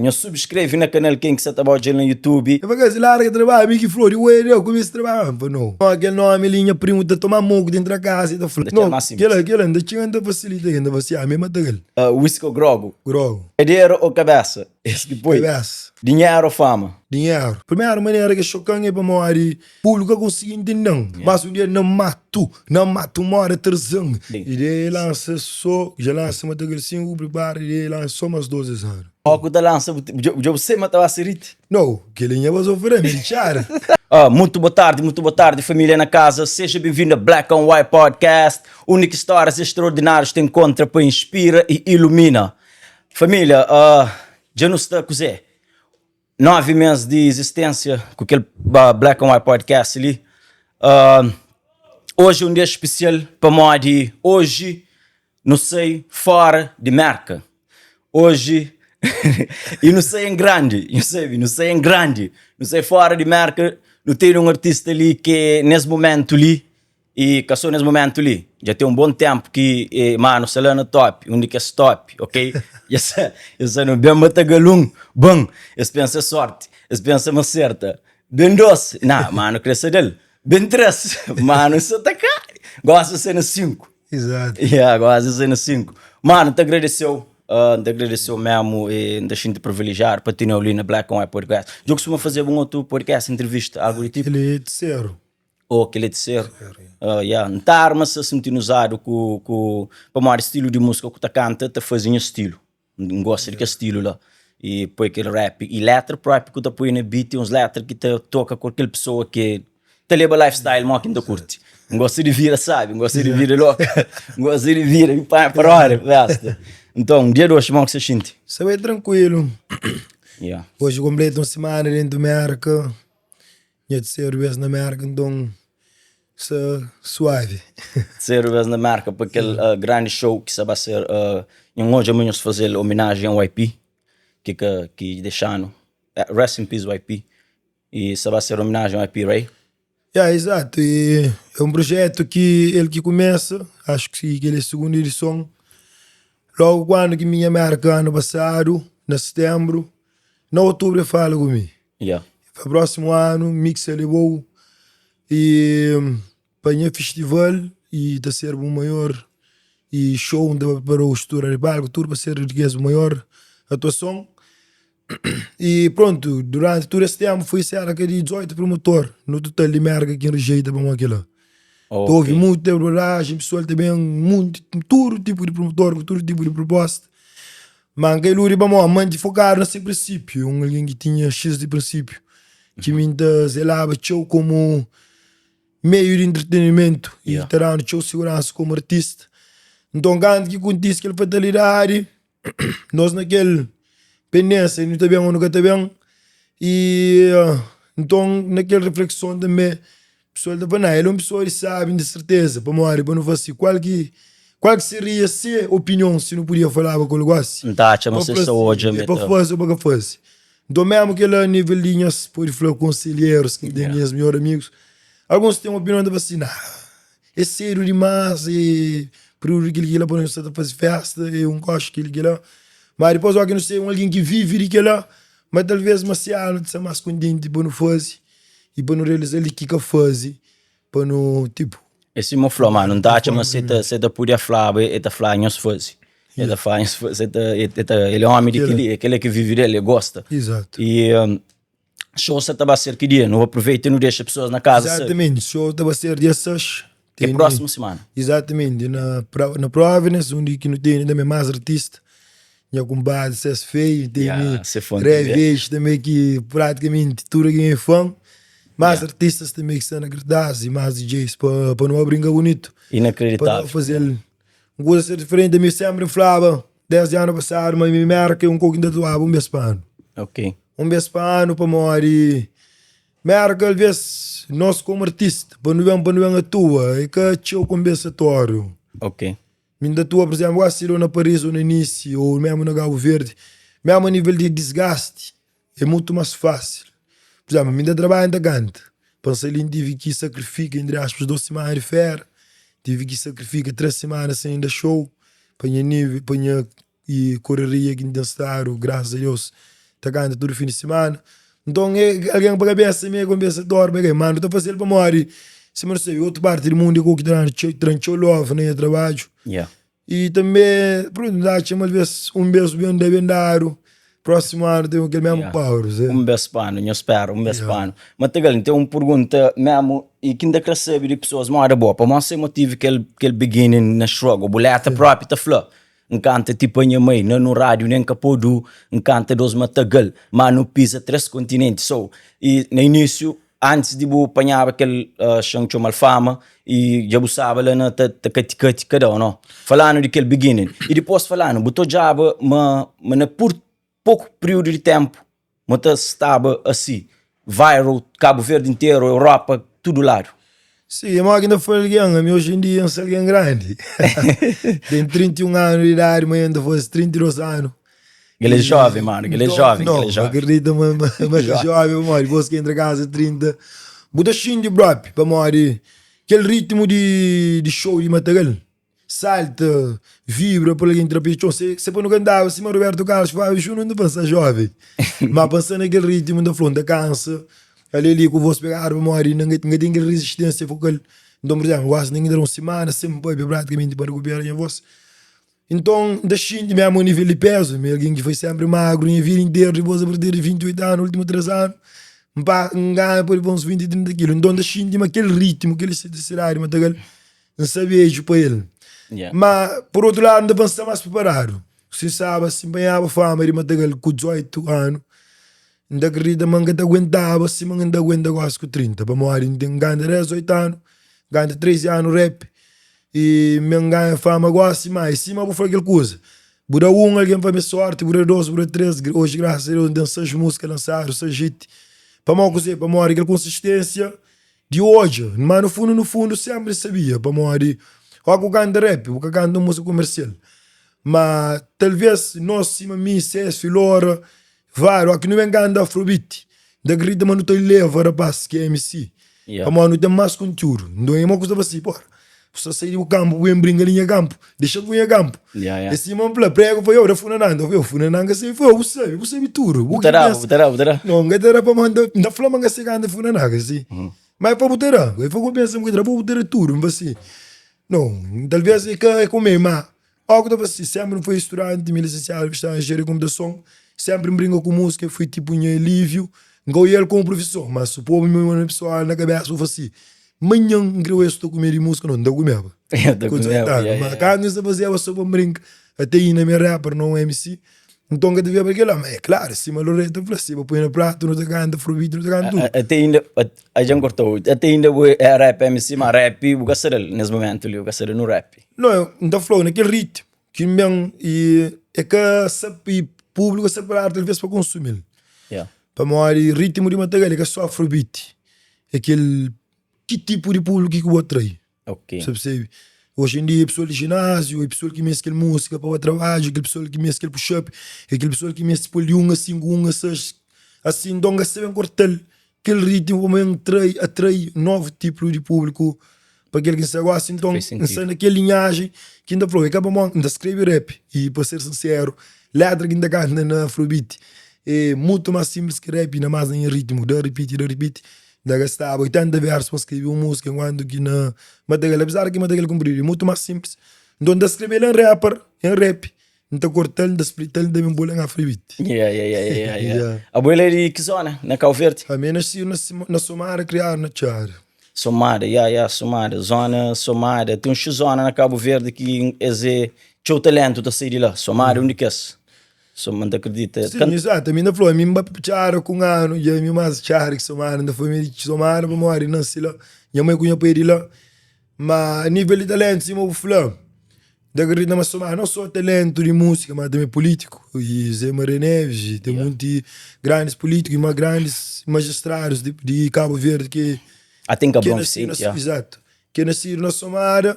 Nhos subscreve na canal ken ki sa ta ba odjal na youtube. El fla kasi larga trabadju mi ki flor di ué deu kumesa trabadja N fla no kel nomi li nha primu ta toma moku ta entra kasa i ta fla no kela kela N ta txiga N ta fasilita N ta fla si ami ma ta kel. Whisky ou grogu? Grogu. Kadera ou kabesa? Es ki poi. Kabesa. Dinheru ou fama? Dinheru. Primeru manera ki xokan é pamodi públiku ka konsigi ntende-m. Mas un dia na matu, na matu moda Tarzan. Ideia é lansa so, dja lansa Matagal 5, pripara ideia é lansa so mas 2 es anu. Ó ku ta lansa bu dja bu sai ma ta ba ser hit? No, kel-li nha ba sofrê, mi di txada. Mutu bo tardi, mutu bo tardi família na kaza, seja benvindu a Black on White Podcast, undi ki stórias extraordinárius ta enkontra pa inspira i ilumina. Família, dja nu sta kuzê? 9 mês di izisténsia ku kel Black and White Podcast li. Oji é un dia spesial pamodi oji nu sai fóra di Mérka. Oji i nu sai en grandi, nhu sabe, nu sai en grandi. Nu sai fóra di Mérka, nu tene un artista li ki nes momentu li I ka so nes momentu li, dja ten un bon tenpu ki manu sta la na top, un di kes top, ok? Dja sta, dja sta no ben matagalun, bon, es pensa é sorti, es pensa ma serta. Ben dos, na, manu kre sa del. Ben tres, manu sa ta ka, gosi sta na sinku. Exato. Yeah, gosi sta na sinku. Manu, ta agradeseu, uh, ta agradeseu mesmu e N ta xinti privilejiadu pa teneu li na Black on White Podcast. Dja kustuma fazeba un otu podcast, entrevista, algu di tipu? Kel é terseru. Oh, kel é terceru. Uh, yeah. N ta arma sa sinti usadu ku, ku pamodi stilu di músika ku ta kanta ta faze nha stilu. N gosta di kel stilu la. E poi kel rap e letra propi ku ta poi na beat, uns letra ki ta toka ku kel pessoa ki ta leba lifestyle mo ki N ta kurti. N gosta di vida sabi, N gosta di vida loka, N gosta di vida ki panha pa roda, festa. Nton, dia di oxi mo ki sa xinti? Sta bem trankuilu. Yeah. Oxi kompleta un simana dentu Merka. Nha terceru bes na Merka nton sta suavi. Terceru bes na Merka pa kel uh, grandi show ki sa ba ser uh, N odja ma nhos fazel ominajen a YP ki ka ki dexanu eh, rest in peace YP e sa ba ser ominajen a YP right? Ya, exato, e é um projeto ki el ki kumesa, acho ki kel é segunda edison. Logo quando ki mi nha Merka ano passado, na setembro, na outubro el fala ku mi. Yeah. Pa próximo ano, mi ki sa lebou e pa nha festival e ta ser bu maior e show, N ta preparou estrutura de palco, tudo pa ser di kes maior atuason. E pronto, durante tudo esse tempo foi cerca de 18 promotor no total di Merca ki N rejeita pamodi kila. Ok. Houve muita abordagem, pessoal ta ben muito, tudo tipo de promotor, ku tudo tipo de proposta. Ma N ka iludi pamodi manti fokadu na se prinsípiu. Un algen ki tinha X di prinsípiu, ki mi N ta zelaba txeu komu meiu di entretenimentu i Yeah. ta danu txeu siguransa komu artista. Nton, kantu ki kontise kel fatalidadi, nos na kel pendénsia, nu ta ben ô nu ka ta ben, i nton na kel reflekson tanbe Pesoal ta fla, Nah, el é un pesoa di sábi, di serteza, pamodi pa nu fla si, kual ki kual ki seria se opinion si nu podia falaba ku el gosi? N ta atxa ma Pa se fla sta si, odja é ma pa ta. faze ô pa ka faze. Nton, mésmu kel-la a nível di nhas, pode fla, konselherus ki N ten, Yeah. nhas midjór amigus, alguns ten opinion ta fla si, Nah, é sedu dimás, é períodu di kel-li kel-la pa nu sta ta faze fésta, é un koxa kel-li kel-la. Má dipôs, óki nu ser un algen ki vive di kel-la, ma talvês ma se nu ta sta más kontenti pa nu faze. I pa nu realiza li ki ka fazi pa nu tipo. É sima bu fla mano, N ta atxa ma si ta si ta podia flaba e ta fla nhos fazi. E ta fla nhos fazi, e ta e ta el é omi di kili, é kila ki vivi del, e gosta. Exato. E show sa ta ba ser ki dia? Nu aproveita e nu dexa pesoas na kaza sabe. Exatamente, show ta ba ser dia 6. Ki é próximo semana. Exatamente, na na Providence, undi ki nu tene tanbe mas artista. Nha kumpadri Cés Feio, tene Yeah, se fã Ré tanbe. Vez tanbe ki praticamente tudu algen é fã. Mas Yeah. artistas tanbe ki sta na cartaz e mas DJs pa pa nu ba brinka bunitu. Pa nu Inacreditável. ba fazel un kuza ser diferenti. Ami sempri N flaba desdi anu pasadu ma mi Merka é un koki N ta atuaba un bes pa anu. Ok. Un bes pa anu pamodi Merka alvês nos komu artista pa nu ben pa nu ben atua é ka txeu konpensatóriu. Ok. Mi N ta atua pur izénplu kuazi sidu na Paris ô na Nice ô mésmu na Kabu Verdi, mésmu a nível di disgasti é mutu más fásil. Pur izénplu mi N ta trabadja N ta kanta, pa N sai li N tive ki sakrifika entri aspas 2 simana di féria, tive ki sakrifika 3 simana sen da show pa nha nível pa nha E koreria ki N ten stadu, grasas a Deus. Ta kanta tudu fin di simana. Nton é algen pa kabesa mi é konpensador pa kel, ma nu ta faze-l pamodi sima nu sabe otu parti di mundu é ku ki ta danu txeu, tra-m txeu love na nha trabadju. I tanbe, prontu, nu ta atxa ma alvês un bês ben da ben dadu, prósimu anu ten kel mésmu power. Un bês pa anu, nhu spera un bês pa anu. Ma Tagal, N ten un pergunta mésmu i ki N ta krê sabe di pesoas moda bo, pamodi se motivu kel kel beginning na struggle, bu letra própi ta fla, N kanta ti pa nha mai, na nu rádiu nen ka podu, N kanta dos matagal, ma nu piza três kontinenti. So, i na inísiu Antis di bu panhaba kel xan txomal fama i dja bu staba la na ta kati kati kada o no? Falanu di kel beginning i dipos falanu bu ta odjaba ma ma na pur poku periudu di tempu ma ta staba asi viral Kabu Verdi interu Europa tudu ladu. Si, é mó ki N ta fla algen, ami oji en dia N sta algen grandi. Ten 31 anu di idadi, manhan N ta faze 32 anu. Kel é jovem, mano, kel é jovem, kel é jovem. Acredita ma ma é jovem pamodi dipôs ki entra casa 30, bu ta xinti propi pamodi kel ritmu di di show di Matagal, salta, vibra pa algen tra pé txon. Se se pa nu kantaba sima Roberto Carlos Fábio Júnior nu ta pensa jovem, ma pa sta na kel ritmu nu ta fla, nu ta kansa ali ali ku voz pegadu pamodi N ka ten kel rezistênsia vokal. Nton, pur izénplu, gosi N ta da un simana sen papia pratikamenti pa rekupera nha voz. Nton, N ta xinti mésmu a nível di pézu. Mi é algen ki foi sénpri magru nha vida interu. Dipôs, apartir di 28 anu, últimu 3 anu, N pa, N ganha pode pa uns 20, 30 kilu. Nton, N ta xinti ma kel ritmu, kel elastisidadi ma ta kel, N sta bedju pa el. Má, pur otu ladu, N ta pensa N sta más priparadu. Si N staba si, N panhaba fama di ma ta kel ku 18 anu, N ta kridita ma N ka ta aguentaba sima N ta aguenta gósi ku 30. Pamodi N ten, N kanta 18 anu, N kanta 13 anu rap. I mi N ganha fama gosi ma é sima bu fla kel kuza Bu da un algen pa mi sorti, bu da dos, bu da tres Oji grasas a Deus N ten 6 múzika lansadu, 6 hit Pamodi kuzê? Pamodi kel konsistênsia di odja Ma nu fundu nu fundu sénpri N sabia Pamodi óki bu kanta rap, bu ka kanta un múzika komersial Ma talvês nos sima mi, Sesi, Lora Váriu, óki nu ben kanta afrobeat, N ta kridita ma nu ta leva rapaz ki é MC, pamodi nu ten más kontiúdu. Nton é uma kuza pa si, pora, bu sta sai di bu kanpu bu ben brinka di nha kanpu, dexa-m ku nha kanpu. É sima N fla, pregu fla, yo, da funaná, N ta fla, yo, funaná N ka sabe fla, yo, bu sabe, bu sabe tudu. Bu ta da, bu ta da, bu ta da. No, N ka ta da pamodi N ta fla ma N ka sabe kanta funaná, ka si. Ma el fla, bu ta da. El fla, ku pensa ma bu ka ta da, bo bu ta da tudu. N fla si, no, talvês é ka é ku mi, ma Óki ta fla si, Sénpri N foi studanti, mi lisensiadu ki sta na enjenharia di konputason, sénpri N brinka ku múzika, foi tipu nha alíviu. N ka oia-l komu profison, má si pobu mi na pesoal na kabésa, bu fla si, Manhan N kre oia-s ta kume di múzika, no, N ta kumeba. Ta kumeba, ya, ya. Má kantu N sta fazeba sô pa N brinka, até inda mi é rapper, nau MC, nton N ka ta viveba kel-la. Má é klaru, sima Loreto fla, si bu poi na pratu, nu ta kanta afrobeat, nu ta kanta tudu. Até inda, a dja N korta-u, até inda bu é rap MC, má rap bu ka sta da-l nes momentu li, bu ka sta da nu rap. No, N ta fla-u, na kel ritmu ki N ben i e ka sa i públiku ka sta preparadu talvês pa konsumi-l. Pamodi ritmu di Matagal é ka só afrobeat, é kel ki tipu di públiku ki bu atrai. Sa persebi? Oji en dia é pesoal di jináziu, é pesoal ki meste kel múzika pa ba trabadju, é kel pesoal ki meste kel push-up, é kel pesoal ki meste pô-l di un a sinku, un a seis. Asin, nton ka sta ben korta-l Kel ritmu pa mi atrai, atrai novu tipu di públiku pa kel ki N sta gosi. Nton, N sta na kel linhajen ki N ta fla-u, é ka pamodi N ta skrebe rap i pa ser sinseru, letra ki N ta kanta na afrobeat é mutu más sinplis ki rap, inda más na nha ritmu, da ripiti, da ripiti. N ta gastaba 80 versu pa skrebe un múzika, enkuantu ki na Matagal, apezar ki Matagal kunpridu, é mutu más sinplis. Nton, N ta skrebe-l en rapper, en rap. N ta korta-l, n ta splita-l, n ta ben pô-l en afrobeat. Yeah, yeah, yeah, yeah, yeah. Yeah. Abo el é di ki zona na Cabo Verde? Ami é nascido na, na Somada, criado na Txada. Somada, yeah, yeah, Somada, zona Somada. Tem uns zona na Cabo Verde ki es é txeu talento ta sai di la. Somada é um di kes. So, ma n ta acredita. Sim, Kan... exato. Ami na fla, ami n ba pa Txada ku un anu, dja ami más Txada ki Somada. N ta fla mi é di Somada pamodi N nasi la. Nha mai ku nha pai é di la. Ma a nível di talento, sima bu fla, N ta kridita ma Somada não só talentu di músika, ma tanbe pulítiku. E Zé Maria Neves, e ten munti grandis pulítiku i ma grandis majistradus di di Kabu Verdi ki Ah, ten ki Kabron nasidu na Vicente, ya. Izatu, ki nasidu na Somada.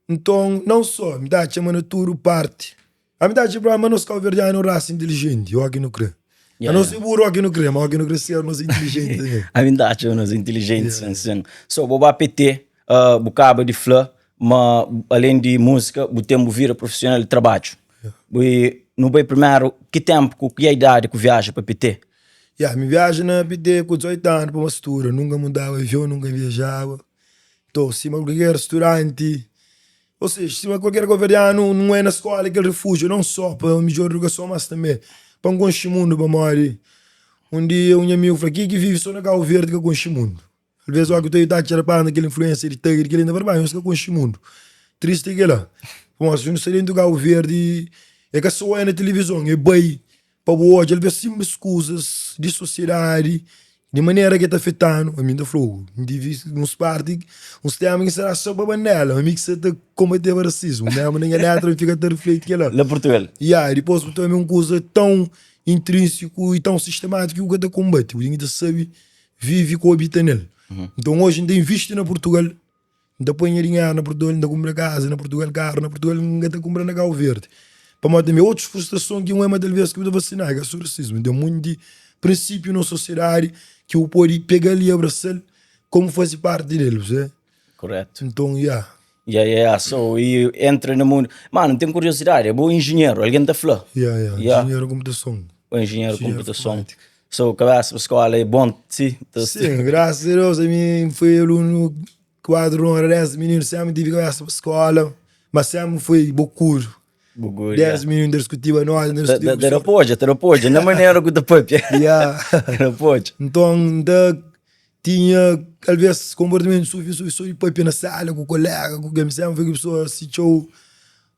Nton, não só, mi ta atxa ma na tudu parti. Ami ta atxa ma nos kauverdianu é un rasa intilijenti, óki nu kre. Ya, A não ya. ser burro óki nu kre, ma óki nu kre ser nos é intilijenti tanbe. Ami ta atxa ma nos é intilijenti, sin, sin. So, bo ba PT, ah, bu kaba di fla ma alén di múzika bu ten bu vida profissional di trabadju. Nu bai primeru, ki ténpu ku ki idadi ku viaja pa PT? Ya, mi viaja na PT ku 18 anu pa ba studa, nunka mudaba avion, nunka viajaba. Nton, sima kualker studanti, ou seja, sima kualker kabuverdianu, nu é na skola kel refújiu non só pa midjor idukason, mas tanbe pa N konxe mundu, pamodi un dia un nha amigu fla, ken ki vive só na Kabu Verdi ka konxe mundu. Alvês óki bu ta atxa rapaz na kel influênsia di tag di kel-li, ta fla, nhos ka konxe mundu. Tristi é kel-la. Pamodi si nu sta déntu Kabu Verdi, é ka sô odja na tilivizon, é bai pa bu odja alvês sinplis kuzas di sosiedadi, di manera ki el ta afeta-nu. Ami N ta fla-u, N tive uns parti, uns téma ki N sta da sô pa bandela, ami ki sta ta konbateba rasismu, mésmu na nha létra N fika ta rifleti kel-la. La Purtugal. Ya, dipôs bu ta obi un kuza tãu intrínsiku i tãu sistemátiku ki bu ka ta konbate. Bu ten ki ta sabe vive ku abita nel. Nton oji N ta invisti na Purtugal, N ta poi nha dinheru na Purtugal, N ta kunpra kaza na Purtugal, karu na Purtugal, N ka ta kunpra na Kabu Verdi. Pamodi tanbe otus frustrason ki un é ma talvês ki bu ta fla si, Nah, é ka so rasismu, ten monti prinsipiu na sosiedadi ki bu pode pega-l i abrasa-l komu faze parti del, bu sabe? Koretu. Nton, ya. Ya, ya, ya, so i entra na mundu. Mano, N ten kuriosidadi, abo é injinheru, algen ta fla. Ya, ya, Ya. injinheru di konputason. Bo é injinheru di Injinheru konputason. informátika. So kabesa pa skola é bon si? Sim, graças a Deus ami foi aluno kuadru di onra 10 mininu sempre tive kabesa pa skola, mas sempre foi bokudu. Bokudu, 10 mininu ta diskutiba nós, ta diskutiba Ta rapodja, ta rapodja, na manera ku ta papia. Yeah. Ta rapodja. Nton, nta tinha alvês konportamentu sufi sufi so di papia na sala ku kolega, ku ken, sempre foi ki pesoa si txeu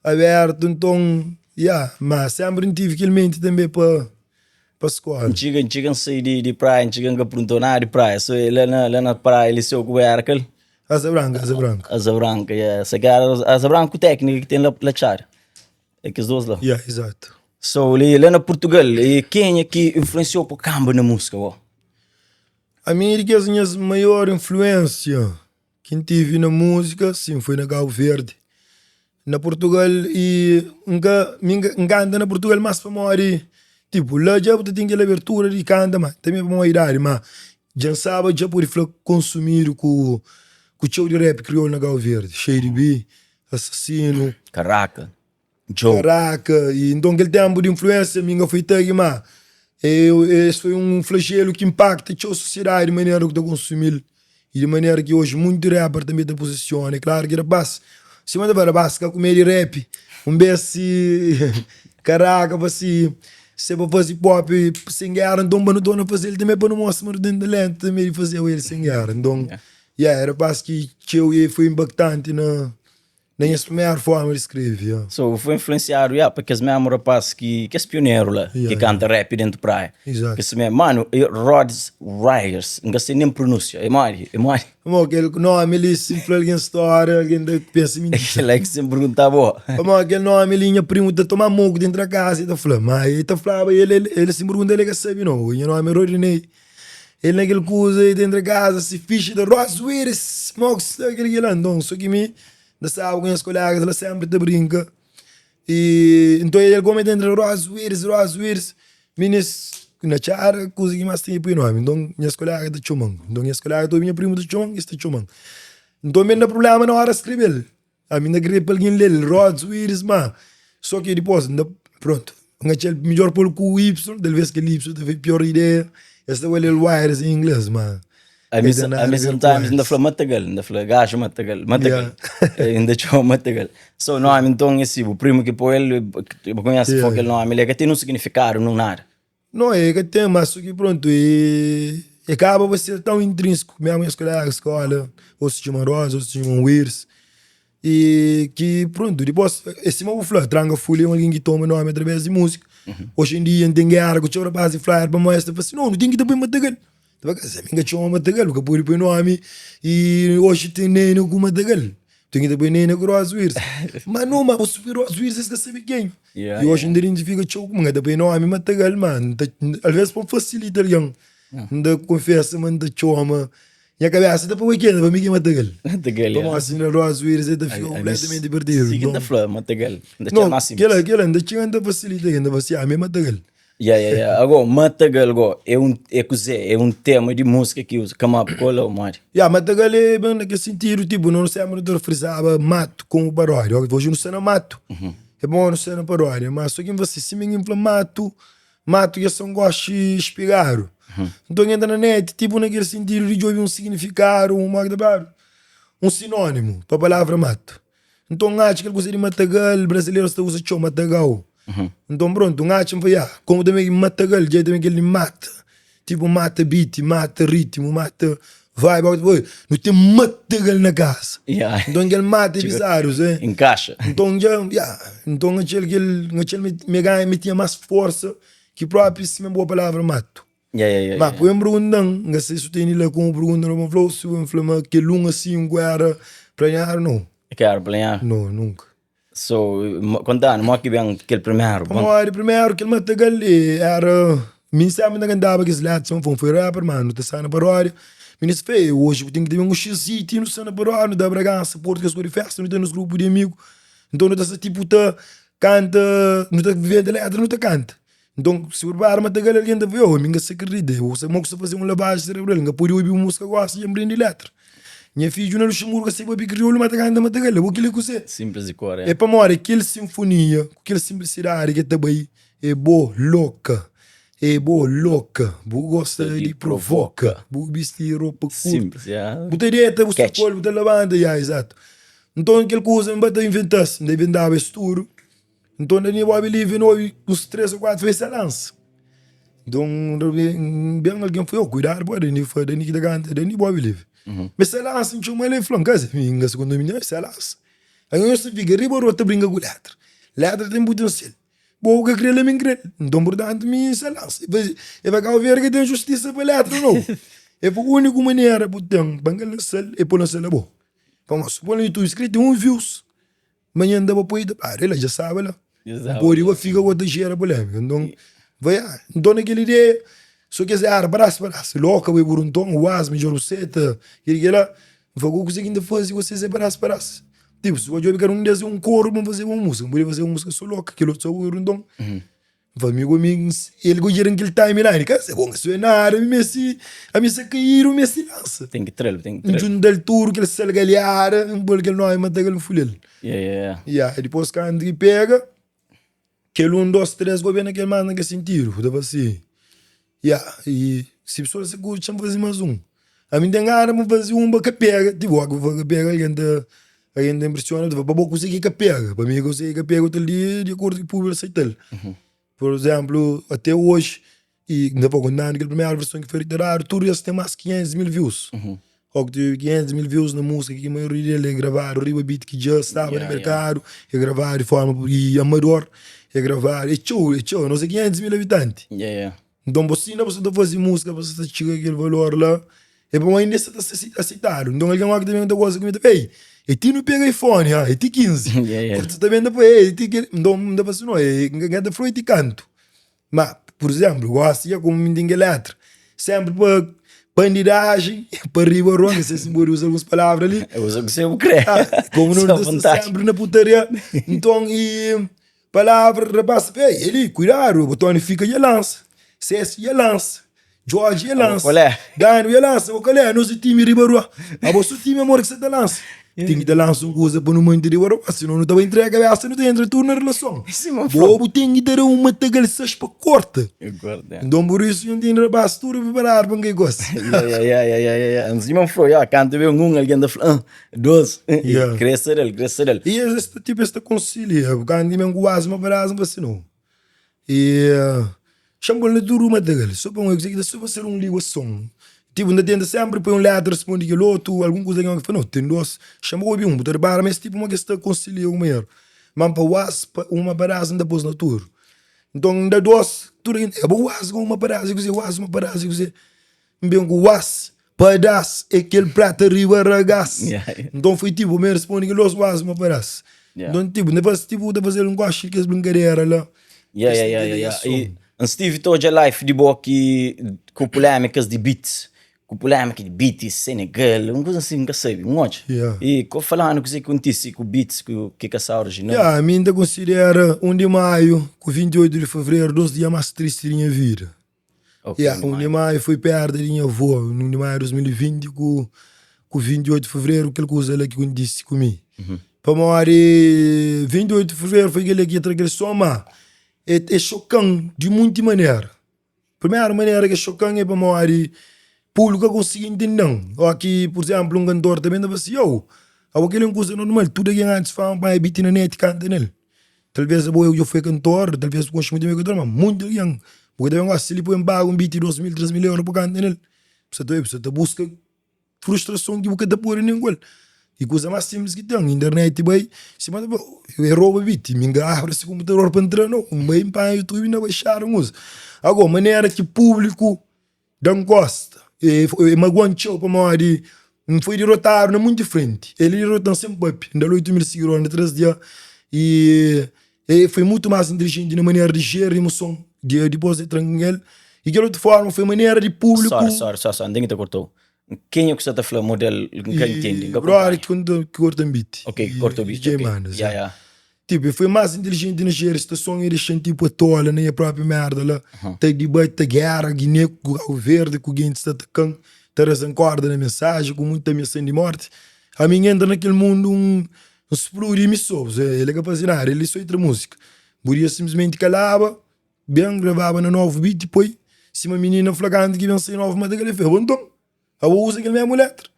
abertu, nton, yeah, ma sempre N tive kel menti tanbe pa pa skola. N txiga, N txiga N sai di, di praia, N txiga N ka perguntou nada di praia, so la na, la na praia liceu ku era kel? Asa Branka, Asa Branka. Asa Branka, yeah. Sa ki era Asa Branka ku téknika ki ten la, la Txada. É kes dos la. Yeah, exato. So li, la na Portugal, e kenha ki influenciou pa kanba na músika bo? Ami di kes nhas maior influênsia Ki N tive na múzika, sim, foi na Kabu Verdi. Na Purtugal i N ka, mi N kanta na Purtugal más pamodi, tipo, la dja bu ta ten kel abertura di kanta, ma tanbe pamodi idadi, ma dja N staba dja pode fla konsumidu ku ku txeu di rap kriolu na Kabu Verdi, Shady B, Assassino. Karaka. Djo. Karaka, i nton kel tenpu di influensia mi ka foi tagi ma es foi un flagelu ki inpakta txeu sosiedadi di manera ku ta konsumil i di manera ki oji munti rapper tanbe ta puzisiona. É klaru ki rapaz, sima ta fla rapaz ka kume di rap, un bes si karaka pa si se pa fazi pop sen gera nton pa nu torna fazel tanbe pa nu mostra ma nu ten talentu tanbe di fazeba el sen gera. Nton, yeah, rapaz ki txeu e foi inpaktanti na. Na nhas primeru forma di skrebe, ya. So, bu foi influensiadu, ya, pa kes mesmu rapaz ki, kes pioneru la, Ya, ki ya. kanta rap dentu praia. Exato. Kes mesmu, manu, e Rods Riders, N ka sei nen pronúnsia, é modi? É modi? Pamodi kel nomi li, si N fla algen stória, algen ta pensa mintira. Kel-la ki sen pergunta bo. Pamodi kel nomi li, nha primu ta toma moku di entra kaza, el ta fla, ma el ta flaba, el, el, el si N pergunta el, el ka sabe no. Nha nomi é Rodinei. El na kel kuza, el ta entra kaza, si fixa ta Ross Willis, moku sta kel ki la. Nton, so ki mi N ta staba ku nhas kolegas la senpri ta brinka. I nton el kome ta entra Ross Willis, Ross Willis, minis na txada kuza ki mas ten ki pui nomi. Nton nhas kolega ta txoman, nton nhas kolega ta obi nha primu ta txoman, es ta txoman. Nton ben da prublema na ora skrebe-l. Ami N ta kre pa algen le-l Rods Willis ma so ki dipos N ta prontu N atxa-l midjor pô-l ku Y talves kel Y ta foi pior ideia es ta le-l Wires en ingles ma Ami ka ten nada ami a ver ku sometimes N ta Wires. fla Matagal N ta fla gajo Matagal Matagal Yeah. N ta txoma Matagal so nomi nton é si bu primu ki pô-el bu konhese Yeah. fo kel nomi li ka ten un signifikadu nun nada. No, e ka ten, mas so ki prontu, e e kaba pa ser tão intrínseku mesmu nhas kolega skola, ou se txoma Rosa, ou se txoma Wirs, e ki prontu, dipos é sima bu fla, Tranka Fulha é un algen ki toma nomi através di múzika. Oxi en dia N ten géra ku txeu rapaz di flyer pamodi es ta fla si, no, nu ten ki ta poi Matagal. Ta fla, kasi ami N ka txoma Matagal, bu ka pode poi nomi i oxi ten Nena ku Matagal. Ten ki ta poi Nena ku Rosa Wirs. Ma no, ma bu si poi Rosa Wirs es ka sabe ken. Yeah, I oxi yeah. N ta identifika txeu ku mi, N ka ta poi nomi Matagal, ma N ta, alvês pa N fasilita algen, N ta konfesa ma N ta txoma, nha kabésa ta poi ken, pa mi ki é Matagal. Matagal, yeah. Pamodi si N fla Rosa Wirs el ta fika Ami, konpletamenti perdidu. si ki N ta Nton, fla Matagal, N ta no, txoma simplis. kela, kela, N ta txiga N ta fasilita algen, N ta fla si, ami é Matagal. Ya, ya, ya. Ago, Matagal go, é un, é kuzê? É un tema di múzika ki uza come up ku el ô modi? Ya, Matagal é ben na kel sintidu, tipu, no sénpri nu ta frizaba matu komu paródia. Oji nu sta na matu. É bon nu sta na paródia, ma so ki N fla si, sima ki N fla matu, matu ki é son gosi spigadu. Nton N entra na net, tipu na kel sintidu di djobe un signifikadu, un moki ta fladu, un sinónimu pa palavra matu. Nton N atxa kel kuza di matagal, brazilerus ta uza txeu matagau. Nton prontu, N atxa, N fla, ya, komu tanbe ki matagal dja é tanbe kel di mata, tipu mata beat, mata ritmu, mata vibe, algu tipo, nu ten matagal na kaza. Nton kel mata é bizarru, se. Inkaxa. Nton dja, ya, nton N atxa-l kel, N atxa-l ma e ganha, ma e tinha más forsa ki propi si ma boa palavra matu. Ma poi un pergunta-m, N ka sai su tene la ku un pergunta no pa N fla-u si bu fla ma kel un a 5 éra planeadu, no. Ka éra planeadu? No, nunka. So, konta-nu, modi ki ben kel primeru? Pamodi primeru kel matagal li éra, mi sénpri N ta kantaba kes létra, sima N fla, N foi rapper, ma nu ta sta na paródia. Minís fla, ei, oji bu ten ki ta ben ku xis-iti, nu sta na paródia, nu ta Bragansa, Portu, kes kor di festa, nu ten nos grupu di amigu. Nton nu ta sta tipu ta kanta, nu ta inventa létra, nu ta kanta. Nton, si bu repara ma ta kel algen ta fla, oh, mi N ka sta kridita, eu sa mo ku sta faze un lavaji serebral, N ka pode obi un múzika gosi dja N prende letra. Nha fidju na Luxemburgu ka sabe papia kriolu, ma ta kanta ma ta kel, bo kila é kuzê? Simplis di kor, é. É pamodi kel sinfonia ku kel simplisidadi ki ta bai, é bo loka, é bo loka, bu gosta di provoka, bu bisti ropa kurtu, Simplis, ya. bu ta deta, bu sta pol, bu ta labanta, ya, izatu. Nton, kel kuza N ba ta inventa-s, N ta inventaba es tudu. Nton Dani Bob Livi no obi uns 3 ou 4 ves se lansa. Nton ben algen fla, oh kuidadu bo Dani, fla Dani ki ta kanta, Dani Bob Livi. Ma se lansa N txoma el el fla, nka mi nka sa konta minha, se lansa. Algen nhos ta fika riba rua ta brinka ku letra. Letra ten putensial. Bo bu ka krel ami nkrel. Nton purtantu mi se lansa. E fla Kau Verdi ka ten justisa pa letra no. E fla uniku manera bu ten pa nka lansa-l e pa lansa-l abo. Pamodi si bu poi na youtube si kre ten un views. Manhan da pa poi ta para, el dja staba la. N pode ba fika ku ta jera polémika. Nton, vai, ah, nton na kel ideia, so kes era padás padás. Loka bai buru nton, uaz, midjor bu seta, kel kel la. N fla, kuzê ki N ta faze ku ses é padás padás. Tipu, si bu djobe kada un des é un koru pa N fazeba un múzika. N podia fazeba un múzika so loka, kel otu so buru nton. N fla, amigu mi, el ku djera kel timeline, ka se bon, ka nada, mi meste, ami sa kaídu, mi meste lansa. Ten ki tra-l, ten ki tra-l. N djunta-l tudu kel salgaliada, N pô-l kel nomi, ma ta kel N fulha-l. Yeah, yeah, yeah. Yeah, dipôs kantu ki pega, kel un, dos, três, gobe na kel más na kel sintidu, ta fla si, yeah, i si pesoas sa kurti, txa-m faze más un. Ami N ten gana pa N faze un pa ka pega, ti bo ki fla ka pega, algen ta Algen ta inpresiona, ta fla, pa bo kuzê ki ka pega? Pa mi kuzê ki ka pega otu dia di akordu ki públiku aseita-l. Por izénplu, até oji, i N ta fla kontando kel primeru verson ki foi retiradu, tudu es ten más ki 500 mil views. Ó ki tevi 500 mil views na múzika ki maioria del é gravadu riba beat ki dja staba na merkadu, é gravadu di forma amador, é gravadu, é txeu, é txeu, nos é 500 mil abitanti. Nton bo sina bo sa ta faze múzika bo sa ta txiga kel valor la é pamodi inda sa ta ser aseitadu nton algen oki ta ben ta goza ku mi ta fla ei é ti nu pega iPhone ha é ti 15 otu ta ben ta fla ei é ti kel nton N ta fla si no N ka ta fla é ti kantu ma pur izénplu gosi dja komu mi N ten kel letra sénpri pa bandidajen pa riba rua N ka sai si N pode uza alguns palavra li Uza kuzê bu kre komu nu ta sta sénpri na putaria nton i Palavra rapaz ta fla, ei Eli, kuidadu, bo Tony Fika dja lansa, Sesi dja lansa, Jorge dja lansa, Danu dja lansa, bo kalé? Anos é timi riba rua, abo so timi amor ki sa ta lansa. Ten ki ta lansa un kuza pa nu mante riba rua, sinon nu ta bai ntrega kabesa, nu ta entra tudu na relason. Bo bu ten ki ta da un matagal sais pa korta. Nton pur isu nhu tene rapaz tudu preparadu pa N kai gosi. Kantu ben un algen ta fla, Dos, yeah. Kre ser el, kre ser el. E es ta tipo es ta konsilia, kanti men ku asma pa asma pa si no. E xan pol na tudu matagal, so pa un kuzê ki ta so pa ser un ligason. Tipo N ta tenta sempri poi un letra responde kel otu, algun kuza ki fla no ten dos, xan pa obi un, bu ta repara ma es tipo ma kes ta konsilia un manera. Ma pa was pa uma padas N ta pos na tudu. Nton N da dos, tudu algen, abo was uma padas e kuzê, was uma padas e kuzê. N ben ku was, padas, é kel prata riba ragás. Nton foi tipo, mi responde kel dos was ma padas. Nton tipo, N fasi tipo, ta fazel, N gosta di kes brinkadera la. Yeah, yeah, yeah, yeah, yeah. E N stive ta odja life di bo ki ku polémikas di beats, ku polémika di beats, Senegal, un kuza assim, N ka sabe, N odja. Yeah. E ko falanu kuzê ki kontise ku beats, ku Kika Sá original. Yeah, mi N ta konsidera 1 di maiu ku 28 di fevereru dos dia más tristi di nha vida. Ok, Yeah, 1 di maiu foi perda di nha avô, 1 di maiu di 2020 ku ku 28 di fevereru kel kuza la ki kontise ku mi. Pamodi 28 di fevereru foi kel-li ki e tra kel son, ma e e xoka-m di munti manera. Primeru manera ki e xoka-m é pamodi públiku ka konsigi ntende-m. Óki, pur izénplu, un kantor ta ben ta fla si, Yow, abo kel-li é un kuza normal, tudu algen antis fama panha beat na net kanta nel. Talvês abo dja foi kantor, talvês bu konxe mutu ben kantor, ma monti algen bu ka ta ben gosta si li poi-m paga un beat di 2000, 3000 euro pa kanta nel. Bu sa ta obi, bu sa ta buska frustrason ki bu ka ta pode nen ku el. E kuza más sinplis ki ten, internet bai, sima ta fla, e roba beat, mi N ka abri si konputador pa N tra nau, N bai N panha youtube N da baixada N uza. Ago, manera ki públiku da-m kosta, e magua-m txeu pamodi N foi dirotadu na munti frenti. El dirota-m sen papia, N da-l 8000 sigidor na 3 dia e e foi mutu más intilijenti na manera di jeri emoson di dipôs di tra-m ku el. I kel otu forma foi manera di públiku. Sorry, sorry, sorry, sorry, N ten ki ta korta-u. Kenha ku sa ta fla model N ka intende, N ka Brother ki korta-m beat. Ok, ki korta-u beat, DJ ok. Manas, Ya, ya. Tipo, el foi más inteligenti na jeri situason e dexa-m tipo atola na nha própi merda la, ta dibati, ta géra Guiné ku Kabu Verdi, ku gentis ta ataka-m, ta reza-m korda na mensaji, ku muita amiasan di morti. Ami N entra na kel mundu N spludi mi so, el é ka faze nada, el sô entra múzika. Podia sinplismenti kalaba, ben gravaba na novu beat, poi sima minina fla kantu ki ben sai novu matagal, el fla, bo nton. Abo uza kel mesmu letra.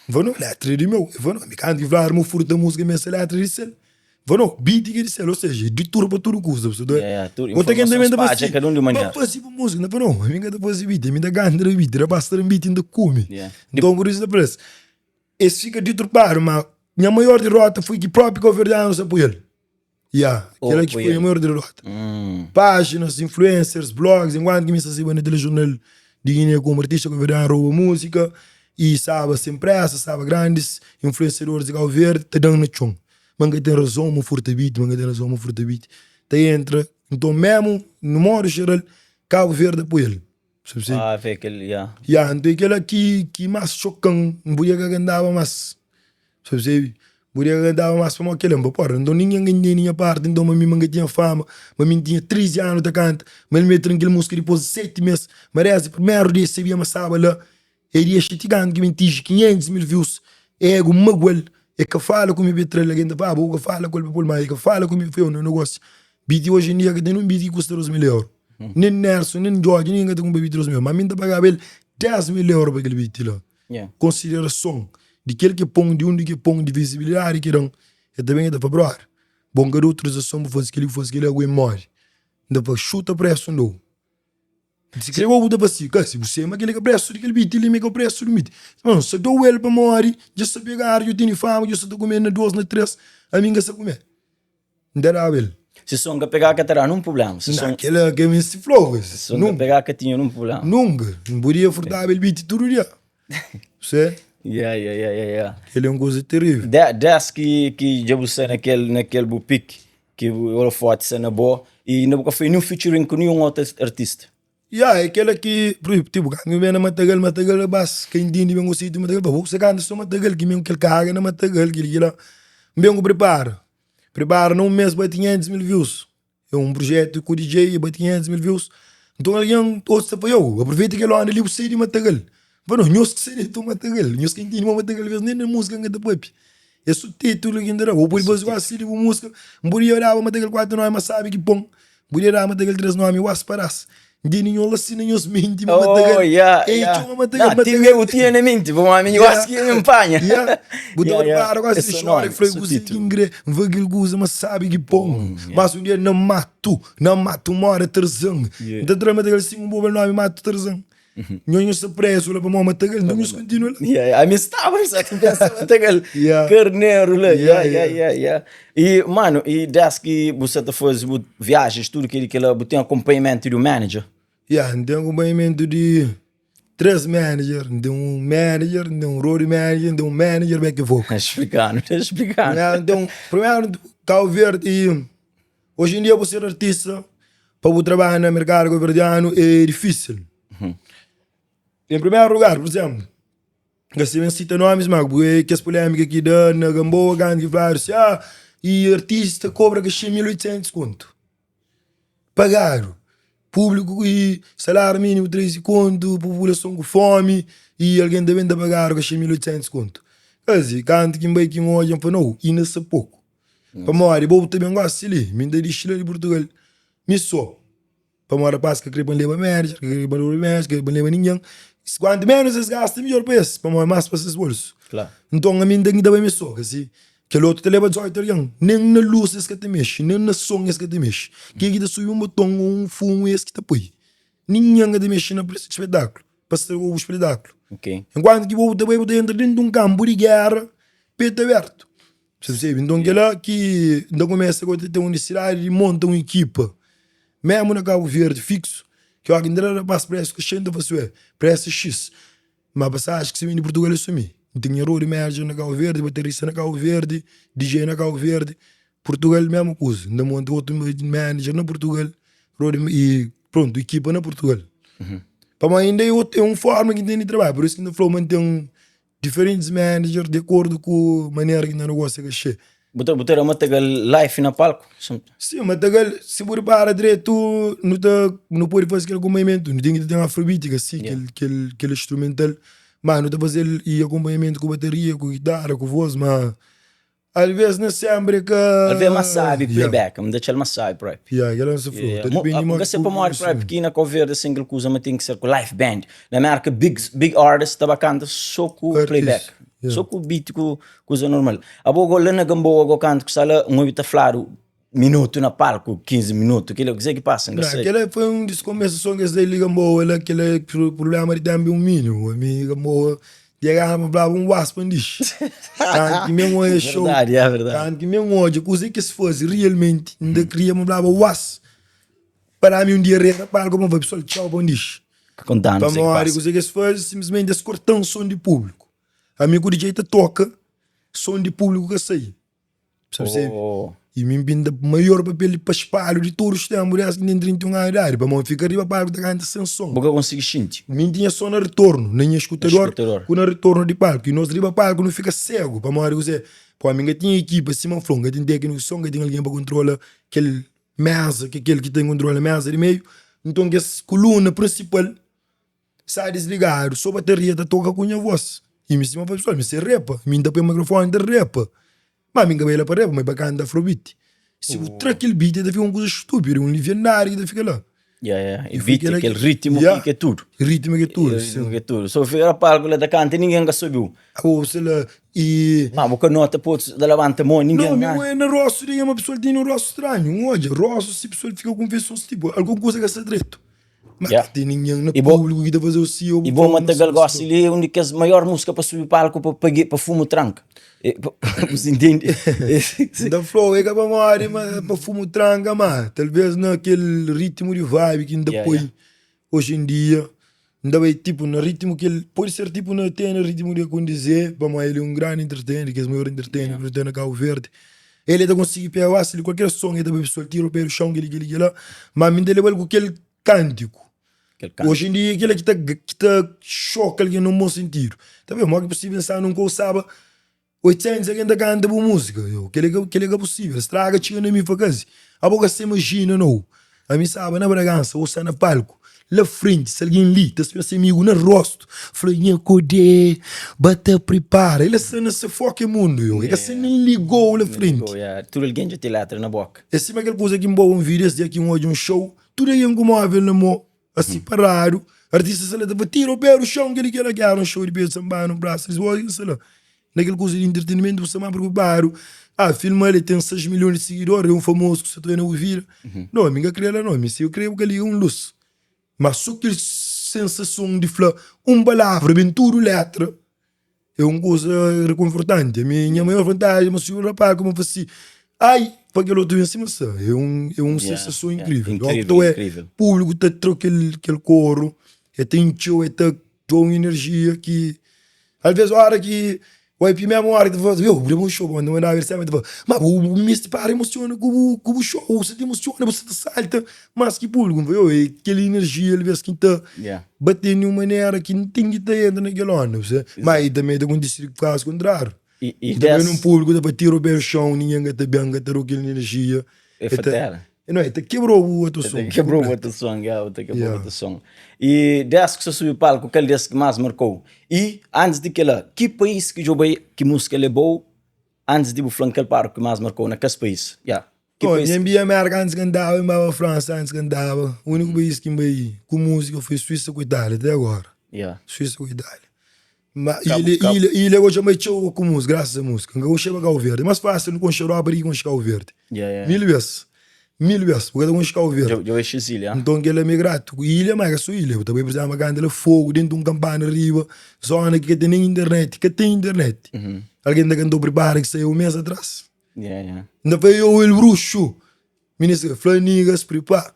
N fla, no, letra é di meu. El fla, no, mi kantu ki fladu ma furta múzika mi esa letra é di sel. N fla, no, beat ki é di sel, ou seja, é di tudu pa tudu kuza. Bu sta ta Yeah, tudu Bo ta kenta informason mi ta spadja fasi, kada un di pa manera. fasi bu múzika. N ta fla, no, ami ka ta fasi beat, ami ta kanta na beat, rapaz ta da-m beat N ta kume. Yeah. Nton por isu N ta fla-s, es fika diturpadu, ma nha maior dirota foi ki propi kauverdianus apoia-l. Ya, kel-la ki foi nha maior derrota. Páginas, influencers, blogs, enquanto ki mi sta saiba na telejornal di Guiné komu artista kabuverdianu rouba múzika y staba Sem Pressa, staba grandis influenciadores di Kabu Verdi ta da-m na txon. Ma N ka ten razon ma furta beat, ma N ka ten razon ma furta beat. Ta entra, nton memu, no modu jeral, Kabu Verdi apoia-l. Ah, vê kel, ya. Ya, nton é kel-la ki, ki más xoka-m. N podia ka kantaba más. Sa persebi? N podia ka kantaba más pamodi kel-la. N pa pora, nton ningen ka intende nha parti. Nton ma mi ma N ka tinha fama, ma mi N tinha 13 anu ta kanta, ma el mete-m kel múzika dipôs di 7 mês. Ma désdi primeru dia el sabia ma staba la. É dia xi ti kantu ki mi atinji 500 mil views, ego magua-l. E ka fala ku mi pa e tra-l, algen ta fla, ah, bo ka fala ku el pa pô-l, ma e ka fala ku mi pa fla, eu negósiu. Beat oji en dia ka ten un beat ki kusta 2000 euro. Nen Nelson, nen Djodje, ningen ka ta kunpra beat 2000 euro. Ma mi N ta pagaba el 10 mil euro pa kel beat la. Konsiderason di kel ki pon, di undi ki pon, di vizibilidadi ki dan, el ta ben el ta fla, brother, bo N ka da autorizason pa faze kel-li, pa faze kel-li, agu é modi? N ta fla, xuta presu N da-u. Si kre bo bu ta fla si, ka si bu sema kel-li ka presu di kel beat li, mi ka presu di beat. N sa da-u el pamodi dja sta pegadu, dja tene fama, dja sta ta kume na 2, na 3, ami N ka sa kume. N ta daba el. Si son ka pegá ka ta dá nun prublema. Si son. Kela ke mi si flow. Si son ka pegá ka tinha nun prublema. Nunka. N podia furtaba el beat tudu dia. Se? Ya, ya, ya, ya, ya. Kel é un kuza terivel. De, des ki, ki dja bu sta na kel, na kel bu pik, ki bu holofote sta na bo, i inda bu ka fai ninhun featuring ku ninhun otu artista. Ya, é kela ki, tipo, kantu mi ben na Matagal, Matagal bas ka intende ben konseitu di Matagal, pa bo ku sa kanta so Matagal, ki mi kel kaga na Matagal, kel ki la. N ben ku prepara. Prepara na un mês bati 500 mil views. É un projetu ku DJ e bati 500 mil views. Nton algen otus ta fla, yo, aproveita kel onda li bu sai di Matagal. N fla, no, nhos ki sai di tu Matagal, nhos ka intende ma Matagal vez nen na múzika N ka ta papia. É so titulu ki N ta da. Bo pode faze kuazi sai di bu múzika. N podia daba Matagal 4 nomi, ma sabi ki pon. N podia daba Matagal 3 nomi, was paras. Ntende nho la si na nhos menti ma Oh, Matagal yeah, Ei, yeah. txoma Matagal, Nah, ti Matagal meu tinha na menti, pô, mas eu acho que ia me empanha. Yeah. Bu ta Yeah, yeah. prepara quase Esse de chora nome, e fla esse kuze ki título. N kre N fla kel kuza ma sabi ki pon Mas un dia na matu, na matu mora Tarzan Yeah. N ta tra Matagal sin un boba nomi matu Tarzan Nho nho sta prezu la pamodi Matagal Nton nhos kontinua la Yeah, yeah. Ami staba só ta pensa Matagal Yeah. Carneiro la. Yeah, Yeah, yeah, yeah. yeah, yeah. E, mano, e des ki bu sa ta faze bu viagens, tudu kel kela, bu ten akompanhamentu di un manager? Ya, N ten akompanhamentu di 3 manager. N ten un manager, N ten un road manager, N ten un manager back vocal. Explika-nu, explika-nu. Primeru, N ten un, primeru Kabu Verdi e oji en dia bu ser artista pa bu trabadja na merkadu kabuverdianu é difísil. Em primeru lugar, pur izénplu, N ka sabe sita nomis ma bu é kes polémika ki da na Gamboa kantu ki fladu si ah e artista kobra kaxê 1800 kontu pagadu públiku i saláriu mínimu 13 kontu populason ku fomi i algen ta ben ta pagadu kaxê 1800 kontu kasi kantu ki N bai ki N odja N fla nau inda sta poku. Pamodi bo bu ta ben gosi li, mi N ta dixi la di Purtugal mi so. Pamodi rapaz ka kre pa N leba manager, ka kre pa N leba manager, ka kre pa N leba ningen. Kuantu menus es gasta midjor pa es, pamodi mas pa ses bolsu. Nton ami N ta bai mi so, ka si? Kel otu ta leba 18 algen, nen na lus es ka ta mexe, nen na son es ka ta mexe. Ken ki ta subi un boton ô un fumu es ki ta poi. Ningen ka ta mexe na spetaklu, pa straga bu spetaklu. Enkuantu ki bo bu ta bai bu ta entra dentu di un kanpu di géra petu abertu. Sa persebi? Nton kel-la ki N ta kumesa gosi ta ten un nisidadi di monta un ekipa memu na Kabu Verdi fiksu ki óki N ta da rapaz présu ka xei N ta fla-s ué, présu é xis ma pasaji ki sa ben di Purtugal é so mi. N ten nha road manager na Kabu Verdi, baterista na Kabu Verdi, DJ na Kabu Verdi, Purtugal memu kuza. N ta monta otu manager na Purtugal road i prontu ekipa na Purtugal. Pamodi inda é un forma ki N ten di trabadja, pur isu ki N ta fla-u ma N ten Diferentis manager di akordu ku manera ki na negosia kaxê. Bu ta bu ta da Matagal life na palku? Sim, Matagal, si bu ripara dretu, nu ta nu pode faze kel akonpanhamentu. Nu ten ki ta ten afrobeat ka si, yeah. kel kel kel instrumental, ma nu ta fazel i akonpanhamentu ku bateria, ku gitara, ku voz, ma Alvês na sénpri é ka. Alvês más sábi playback, N ta txal más sábi propi. Yeah, kel-la N sta fla-u. Ta dipende N ka sai pamodi propi ki na Kau Verdi asin kel kuza ma ten ki ser ku live band. Na Merka big big artist ta ba kanta so ku playback, so ku beat ku kuza normal. Abo go la na Gamboa go kantu ku sta la N obi ta fladu minutu na palku, 15 minutu, kel-la kuzê ki pasa N ka sai. Kel-la foi un diskonversason ki es da li Gamboa la, kel-la prubléma di ténpu é un minimu. Ami Gamboa Dja ma flaba un was pa N dixi. Kantu ki mi N odja show, Verdadi, é verdadi. kantu ki mi N odja kuzê ki es faze realmenti, N ta kria ma N flaba was pa da mi un dia rei na palku pa N fla pesoal txau pa N dixi. Ka kontanu kuzê ki Pamodi pasa. kuzê ki es faze, sinplismenti es korta-m son di públiku. Ami ku DJ ta toka, son di públiku ka sai. Sa percebe? Oh. E mi N pinta maior papel di paspalhu di tudu os tempu des ki N ten 31 anu di idadi pamodi N fika riba palku ta kanta sen son. Bu ka konsigi xinti? Mi N tinha son na ritornu, na nha eskutador Eskutador. ku na ritornu di palku. I nos riba palku nu fika segu pamodi kuzê? Pamodi mi N ka tinha ekipa sima N fla-u, N ka ten tekniku di son, N ka ten algen pa kontrola kel meza, ki kel ki ta kontrola meza di meiu. Nton kes kuluna prinsipal Sa disligadu, so bateria ta toka ku nha voz. I mi sima fla pessoal, mi se repa, mi nta poi microfone nta repa. Ma mi nka bai la pa repa, ma i pa kanta afrobeat. Si bu tra kel beat, ta fika un kuza stupidu, un liviandadi ki ta fika la. Ya, ya, E foi beat, kel kel ritmu Ya, ki é tudu. Ritmu ki é tudu, Ritmu ki é tudu. So fika na palku la ta kanta, ninguém ka sabiu. Abo se la i. Ma bu ka nota pa otus ta labanta mon, ninguém. Não, mi oja na rostu di nha, ma pessoal tene un rostu stranhu. N odja rostu si pessoal fika ku nfeson, tipo, algun kuza ka sta dretu. Ma Yeah. ka ten ningen na E bo- públiku ki ta faze-u si ô bu E bo fla-u ma Matagal si, gosi li é un di kes maior músika pa subi palku pa pa pa fumu tranka. E, pa, bu se intende? N ta fla-u, é ka pamodi ma pa fumu tranka, ma talvês na kel ritmu di vibe ki N ta Yeah, poi yeah. oji en dia, N ta bai tipu na ritmu ki el pode ser tipu na te na ritmu di Acondize, pamodi el é un grandi entertainer, di kes maior entertainer ki nu ten na Kabu Verdi. El e ta konsigi pega basi di kualker son, e ta bai pesoal tira o pé do xon, keli keli kela, ma mi nta lebal ku kel kantiku. Kel kantiku. Oji en dia kila ki ta ki ta xoka algen na un bon sentidu. Ta ben, modi ki posivel nsa nun kau staba 800 algen ta kanta bu musika? Yo, keli ka keli ka posivel, straga txiga na mi fla kazi, abo ka sta imajina nau. Ami staba na Bragança, ô sta na palku, la frenti, si algen li ta spia se amigu na rostu, fla, Nha kodê, ba ta pripara. El sta na se foke mundu, yo. El ka sta nen ligou la frenti. Tudu algen dja ten letra na boka. É sima kel kuza ki N boba un vídiu es dia ki N odja un show, tudu algen ku móvel na mô, asi paradu, artista sta la ta fla, tira o pé do xon, kel-li kel-la, ki éra un show di Pedro Sampaio na Praça de Lisboa, algen sta la. Na kel kuza di entretenimento bu sta más preokupadu Ah, filma el, el ten 6 milhon di sigidor, é un famozu ku sta ta na bu vida No, mi ka kre la no, mi si eu kre bu ka liga un lus Ma so kel sensason di fla un palavra ben tudu letra é un kuza rekonfortanti Ami nha maior vantaji ma si un rapaz ku mi fla si Ai, pa kel otu ben sima sta É un, é un sensason inkrivel Óki ta oe públiku ta tra kel, kel koru, e ta intxeu, e ta da un enerjia ki Alvês óra ki Oi, mésmu óra ki ta fla, yo, bu da un show, bu manda el sénpri ta fla, ma bu bu meste para emosiona ku bu ku bu show, bu sa ta emosiona, bu sa ta salta más ki públiku. N fla, yo, é kel enerjia alvês ki N ta bate di un manera ki N ten ki ta entra na kel onda, bu sabe? Má i tanbê ta kontise kazu kontráriu. I N ta bai nun públiku ta tira o pé do xon, ningen ka ta ben, ka ta da-u kel enerjia. É fatela. Não, é ta quebrou o outro som. Quebrou o outro som, yeah, ta quebrou o outro som. E des que subiu palco, qual des que mais marcou? E antes de que lá, que país que eu bai, que música levou? Antis di bu fla-m kel palku ki más marka-u na kes país. Ya. Ki Bom, país? N bia Merka antis ki N daba, N baba Fransa antis ki N daba. Úniku país ki N bai ku múzika foi Suísa ku Itália, até agora. Ya. Suísa ku Itália. Ma Kabu, ilha, kabu. ilha, ilha gosi dja N bai txeu ku múzika, grasas a múzika. N ka konxeba Kabu Verdi. É más fásil nu konxe Europa di ki konxe Kabu Verdi. Ya, ya. Mil bes. Mil bes. Bu ka ta konxe Kabu Verdi. Dja, dja bai xis ilha? Nton kel-la mi é gratu. Ilha, ma é ka so ilha. Bu ta bai, pur izénplu, kanta la Fogu, dentu un kanpana riba, zona ki ka ten nen internet. Ka ten internet. Algen ta kanta-u Pripara ki sai un mes atras. Yeah, yeah. N ta fla, yo, el bruxu. Ministra fla, niggas, prepara.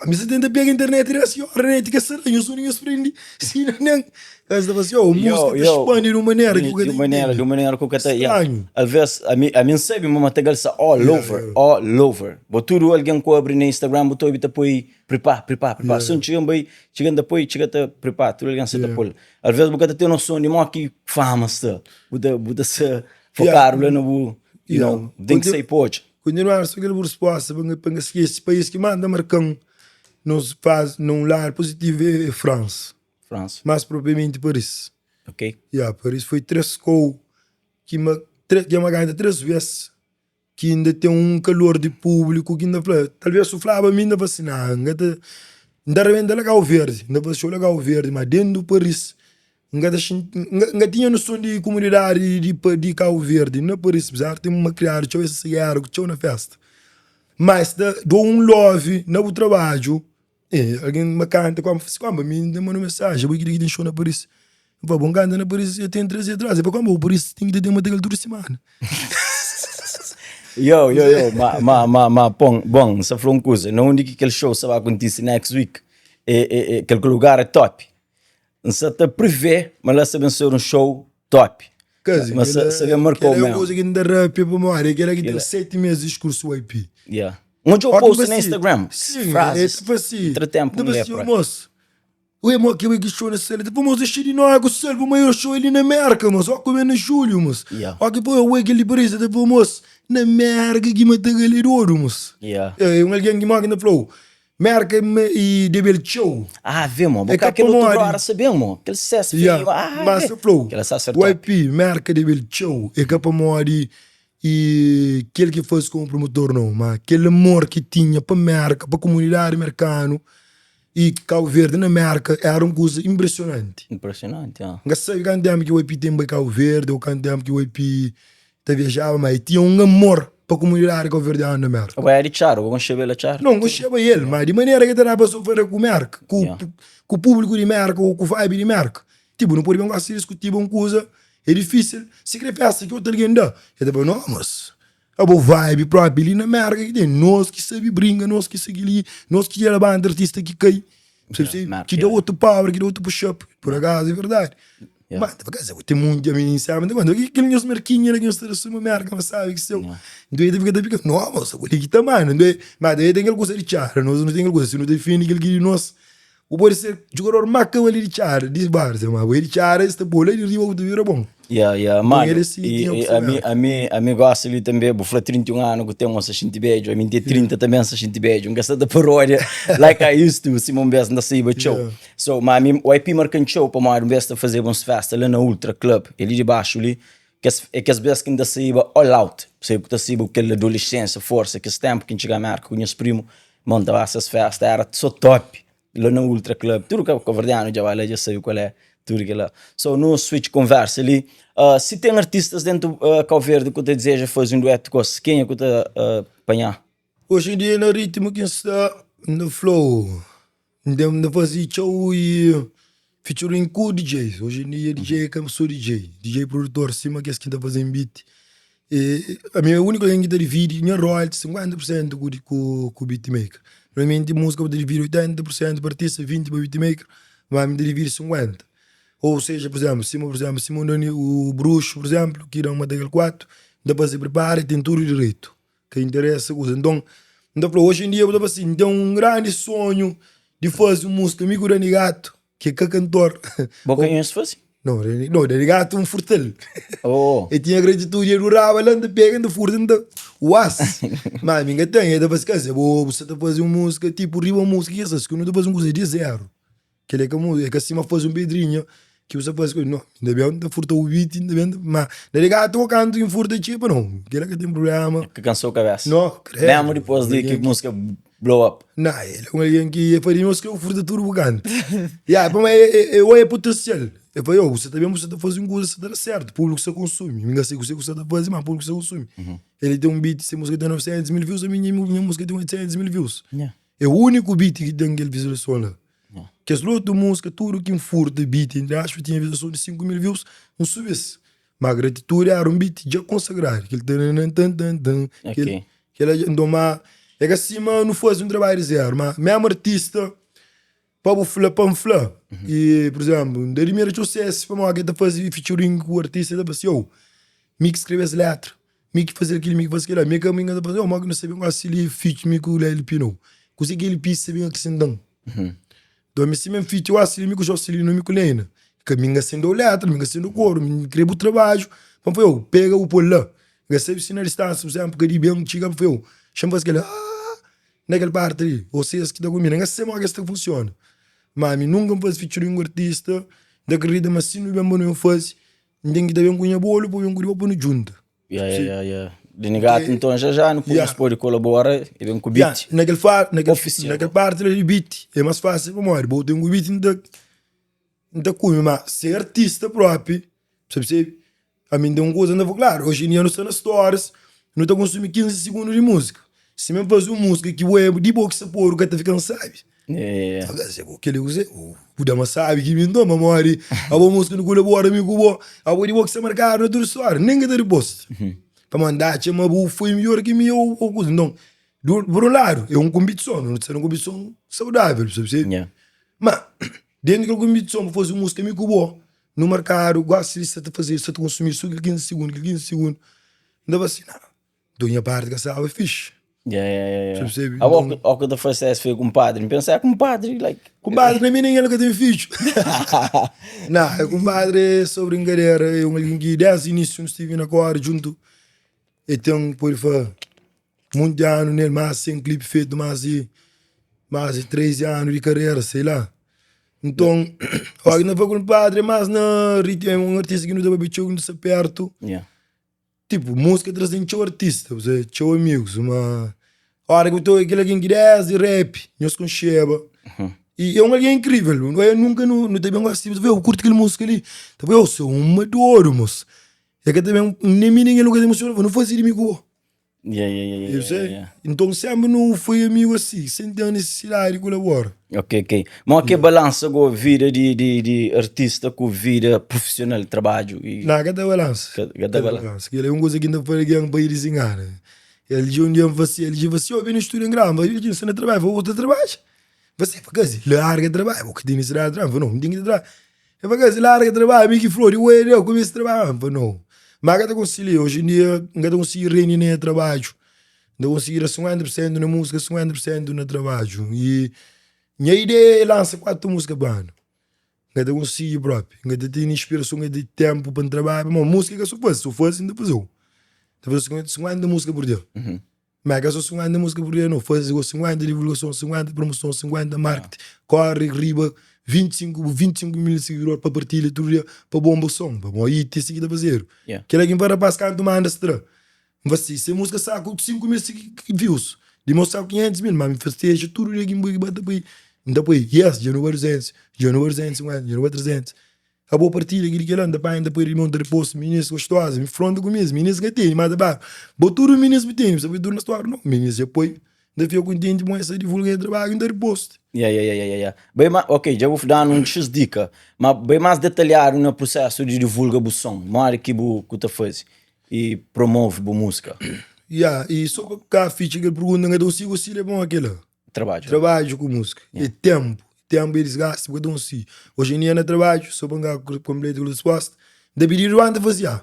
Mi sa tenta pega internet di si ora net ka sta la, nhos undi nhos prende sina nen. Kasi ta fla si, oh, músika ta expandi di un manera ki bu ka ta Di un manera, intende. di un manera ku ka ta, yeah. Stranhu. Alvês, ami, ami N sabe ma Matagal sta all Yeah, over, yeah. all over. Bo tudu algen ku abri na Instagram bu ta obi ta poi prepara, prepara, prepara. Yeah. So N txiga N bai, txiga N ta poi, txiga ta prepara, tudu algen sa ta Yeah. pol. Alvês bu ka ta ten noson di mo ki fama sta. Bu ta, bu ta sa fokadu la na bu, you Yeah. know, bu ten ki sai pa odja. Kontinuar so kel bu resposta pa N ka skese país ki más ta marka-m nos faz na un ladu puzitivu é Fransa. Fransa. Más propriamenti Paris. Ok. Ya, Paris foi 3 kou ki ma dja ma kanta 3 bes ki inda ten un kalor di públiku ki inda fla, talvês su flaba mi inda fla si, nah, N ka ta, N ta rebenta la Kau Verdi, N ta fase xou la Kau Verdi, ma dentu Paris N ka ta xinti, N ka tinha noson di kumunidadi di Kabu Verdi na Paris, apezar di ten uma kriadu txeu es sigera ku txeu na festa. Ma es ta dou un love na bu trabadju. E algen ma kanta ku ami, fla si, Kamba, mi N ta manda un mensaji, abo ki ten xou na Paris. N fla, bo N kanta na Paris dja ten 3 dia atras. El fla, Kamba, bo Paris ten ki ta ten material tudu simana. Yo, yo, yo, ma, ma, ma, ma, pon, bon, N sa fla un kuza, na undi ki kel xou sa ba kontise next week, e, e, e, kel lugar é top. N sa ta prevê ma la sa ben ser un show top. Kazi, Ma sa, sa ben markou kel-la é un mesmu. kuza ki N ta rapia pamodi é kel-la ki ten Kel-la. 7 mês di diskursu YP. Yeah. N odja-u Ó ki post na fasi, Instagram. sim, é Frases. ta fasi, Entra tempu ta N lê fasi, pra. mos, ui mo ki bai ki show na sel, ta fla, mos, é xei di noia ku sel, bu maior show é li na Merka, mos, ó ku ben na julhu, mos, Yeah. ó ki poi, ui kel di Paris, ta fla, mos, na Merka ki ma ta gal é dodu, mos. Yeah. É un algen ki mo ki N ta fla-u, Merka e debe-l txeu. Ah, vê, mo. Bo É ka ka kel otu pamodi. brother sa ben, mo. Kel ses Ya, feio. Ah, mas vê. sa fla-u, Kel sa ser top. YP, Merka debe-l txeu. É ka pamodi e kel ki faze komu promotor nau, ma kel amor ki tinha pa Merka, pa komunidadi merkanu e Kabu Verdi na Merka era un kuza inpresionanti. Impresionanti, ah. N ka sabe kantu tenpu ki YP ten bai Kabu Verdi ou kantu tenpu ki YP ta viajaba, ma e tinha un amor pa komunidadi kauverdianu na Merka. Abo é di Txaru, bo konxeba el a Txaru? Não, konxeba el, ma di manera ki ta daba so fara ku Merka, ku, Yeah. ku públiku di Merka ou ku vibe di Merka. Tipo, nu pode ben gosta di diskutiba un kuza, é difísil, si kre festa ki otu algen da, el ta fla, não, mas abo vibe propi li na Merka ki ten, nos ki sabe brinka, nos ki sa kel-li, nos ki dja labanta artista ki kai. Ki da otu power, ki da otu push up. Por acaso é verdade. Mas, ta fala, ten monti ami em cima, ta fala, kel nhos merkinha la ki nhos ta da suma merka, mas sabe ki seu. Nton el ta fika ta fika, no, moça, bo li ki ta manda. Nton, mas ta ten kel kusa di txada, nos nu ten kel kusa, si nu ta defende kel ki di nos, bu pode ser jugador más kabal di txada, di várzea, mas bo é di txada, es ta pô la di riba bu ta bira bon. Ya, ya, Nton mano, el é si, e, tinha e ku se ami, merka. ami, ami gosta li tanbe, bu fla 31 anu ku ten un sa xinti bedju, ami N ten 30 tanbe N sa xinti bedju, N ka sa ta parodia like I used to, sima un bes N ta saiba txeu. Yeah. So, ma ami, YP marka-m txeu pamodi un bes ta fazeba uns festa la na Ultra Club, é li di baxu li, kes, é kes bes ki N ta saiba all out, sabe, ku ta saiba ku kel adolescensia, forsa, kes tenpu ki N txiga Merka ku nhas primu, ma N ta ba ses festa, era so top. La na Ultra Club, tudu kabuverdianu dja bai la, dja sabe kual é tudu kila. So nu switch konversa li. Uh, si ten artistas dentu uh, Cabo Verde ku ta dizeja faze un duetu ku es, kenha ku ta uh, panha? Oji em dia na ritmu ki N sta, N ta fla-u, N ten, N ta faze txeu i featuring ku DJs. Oji em dia DJ é ka so DJ, DJ produtor sima kes ki ta faze-m beat. E ami é úniku algen ki ta dividi nha royalty 50 por sentu ku ku beatmaker. Normalmenti múzika bu ta dividi 80 por sentu pa artista, 20 pa beatmaker, ma ami ta dividi 50. Ou seja, por izénplu, sima por izénplu, sima o Bruxu, por izénplu, ki da-m material 4, N ta faze pripara, ten tudu direitu, ka interesa kuza. Nton, N ta fla, oji en dia bu ta fla si, N ten un grandi sonhu di faze un múzika mi ku Dani Gato, Ki é ka kantor. Bo ka nhos fasi? No, no, Dani Gato un furtal. Oh. E tinha gratitude, e duraba la, nta pega, nta furta, nta uas. Ma mi nka ten, e ta fasi, kasi, bo bu sa ta fazi un múzika, tipo riba un múzika, ki es ku nu ta fazi un kuza di zero. Kel é ka múzika, é ka sima fazi un pedrinha. Ki bu sta faze ku el? No, inda ben ta furta bu beat, inda ben ta. Ma na di gatu ku kantu ki N furta txipa, no, kila ka ten prubléma. Ka kansou kabésa? No, kredu. Mésmu dipôs di ki múzika blow up? Na, el é un algen ki e fla di nos ki eu furta tudu bu kantu. Ya, pamodi e e oia potensial. E fla, yo, bu sta ta ben, bu sta ta faze un kuza, sta ta da sértu, públiku sta konsumi. Mi ka sai kuzê ku sta ta faze, ma públiku sta konsumi. Ele ten un beat, se múzika ten 900 mil views, ami nha nha múzika ten 800 mil views. É úniku beat ki ten kel vizualizason la. Kes otu múzika, tudu ki N furta beat, entre aspas, tinha vizualizason di 5 mil views, N subi-s. Ma Gratitude éra un beat dja konsagradu, kel tananantantantan, kel kel nton ma é ka sima nu faze un trabadju di zeru, ma mésmu artista pa bu fla pa N fla, i pur izénplu N ta adimira txeu Sesi pamodi el ta faze featuring ku artista el ta fla si, oh mi ki skrebe es letra, mi ki faze kel-li, mi ki faze kel-la, mi ka mi ka ta fla, oh modi ki nu sabe gosi li feat mi ku LP nau, kuzê ki LP sabe akresenta-m? Nton mi sima N feat gosi li mi ku Jocelino mi ku Leina, ka mi N ka sendeu letra, mi ka sendeu koru, mi N kre bu trabadju pa N fla, oh pega bu pô-l la, N ka sabe si na distansia pur izénplu ka di ben txiga pa fla, oh xa-m faze kel-la aah na kel parti li, ô si es ki ta konbina, N ka sabe modi ki es ta funsiona, ma mi nunka N faze featuring ku artista, N ta kridita ma si nu ben pa nu ben faze N ten ki ta ben ku nha bolu pa ben ku di bo pa nu djunta. Ya, ya, ya, ya. Di Nigatu nton já já nu pode pode kolabora e ben ku beat. Na kel fa, na kel, na kel parti la di beat é más fásil pamodi bo ten ku beat N ta N ta kume ma se artista propi sa persebi ami N ten un kuza N ta fla klaru oji em dia nu sta na stories nu ta konsumi 15 segundu di múzika si mi N faze un múzika ki bo é di bo ki sta podu ka ta fika N sabi. Kel-li kuzê? Bu da ma sabi ki mi nton pamodi abo múzika nu kolabora mi ku bo abo di bo ki sta markadu na tudu stória nen ka ta riposta pamodi N ta atxa ma bu foi midjór ki mi ô kuza nton pur un ladu é un konpitison nu sta na un konpitison saudável bu sabe ma dentu di kel konpitison bu faze un múzika mi ku bo nu markadu gosi li sta ta faze sta ta konsumi so kel 15 segundu kel 15 segundu N ta fla si na. Do nha parti ka staba fixe. Yeah, yeah, yeah, yeah. Você percebe? Abo, Então- o que ta faz es foi compadre. Não pensa é compadre, like. Compadre, na mim nem ele que tem filho. Não, é compadre é só brincadeira. É um alguém que desde o início não estive na corre junto. E tem, pode falar, muito ano nele, mais sem clipe feito, mais de, mais de 13 anos de carreira, sei lá. Então, olha, não foi compadre, mas na ritmo, é um artista que não dá para txeu, que não está perto. Yeah. Tipo, músika traze-m txeu artista, bu sabe, txeu amigus, ma óra ki bu ta obi kel algen ki désdi rap nhos konxeba i é un algen inkrível, nu nunka nu ta ben gosi, bu ta fla, bu kurti kel músika li, ta fla, so un madodu mos, e ka ta ben nen mi nen el nu ka ta emosiona, nu faze di mi ku bo. Yeah, yeah, yeah, yeah, Eu sei. yeah, yeah. Nton sénpri nu foi amigu asi, sen ten nisisidadi di kolabora. Ok, ok. Ma ke balansa go vida di, di, di artista ku vida profissional, trabadju e Não, ka ta balansa. Ka, ka ta balansa. Kel é un kuza ki N ta fla algen pa ir dizengana. El dja un dia N fla si, el dja fla si, oh, ben na stúdiu N grava. N fla, el dja, N sta na trabadju. N fla, bo ta trabadja? N fla si, fla kasi, larga trabadju, bo ka ten nisisidadi di trabadju. N fla, no, N ten ki ta trabadja. El fla kasi, larga trabadju, mi ki fla, di oi, di oi, kumesa trabadja. N fla, no. Ma ka ta konsilia, oji en dia N ka ta konsigi rende na nha trabadju. N ta konsigi da 50 pur sentu na múzika, 50 pur sentu na trabadju. I nha ideia é lansa 4 múzika pa anu. N ka ta konsigi propi, N ka ta tene inspirason, N ka ta ten ténpu pa N trabadja, pamodi múzika é ka so faze, si bu faze, N ta faze-u. N ta faze 50 múzika pur dia. Ma é ka so 50 múzika pur dia no, faze go 50 divulgason, 50 promoson, 50 marketing, kóre riba 25, 25 mil sigidor pa partilha tudu dia pa bonba son, pamodi i si ki ta fazedu. Yeah. Kel-la ki N fla rapaz kantu manda stra, N fla si, se múzika sa ku 5 mil views, di meu sa ku 500 mil, ma mi festeja tudu dia ki N ba ta poi, N ta poi, yes, dja nu ba 200, dja nu ba 250, dja nu ba 300. Abo partilha kili kila nta panha nta poi rimon nta riposo minis gostosa mi fronta ku minis minis ka teni ma ta ba bo tudu minis bu teni bu sa poi tudu na story no minis dja poi nta fika kontenti pamodi sa divulga nha trabadju nta riposto. Ya ya ya ya ya bai ma ok dja bu danu un xis dika ma bai mas detalhadu na prusesu di divulga bu son modi ki bu ku ta fazi i promove bu musika. Ya i so pa ka fitxa kel pergunta nka ta konsigi osila pamodi kila. Trabadju. Trabadju ku múzika é ténpu, ténpu é disgasti bu ka ta konsigi. Oji em dia na trabadju, sô pa N ka konpleta kel resposta, N ta pididu ba N ta faze A.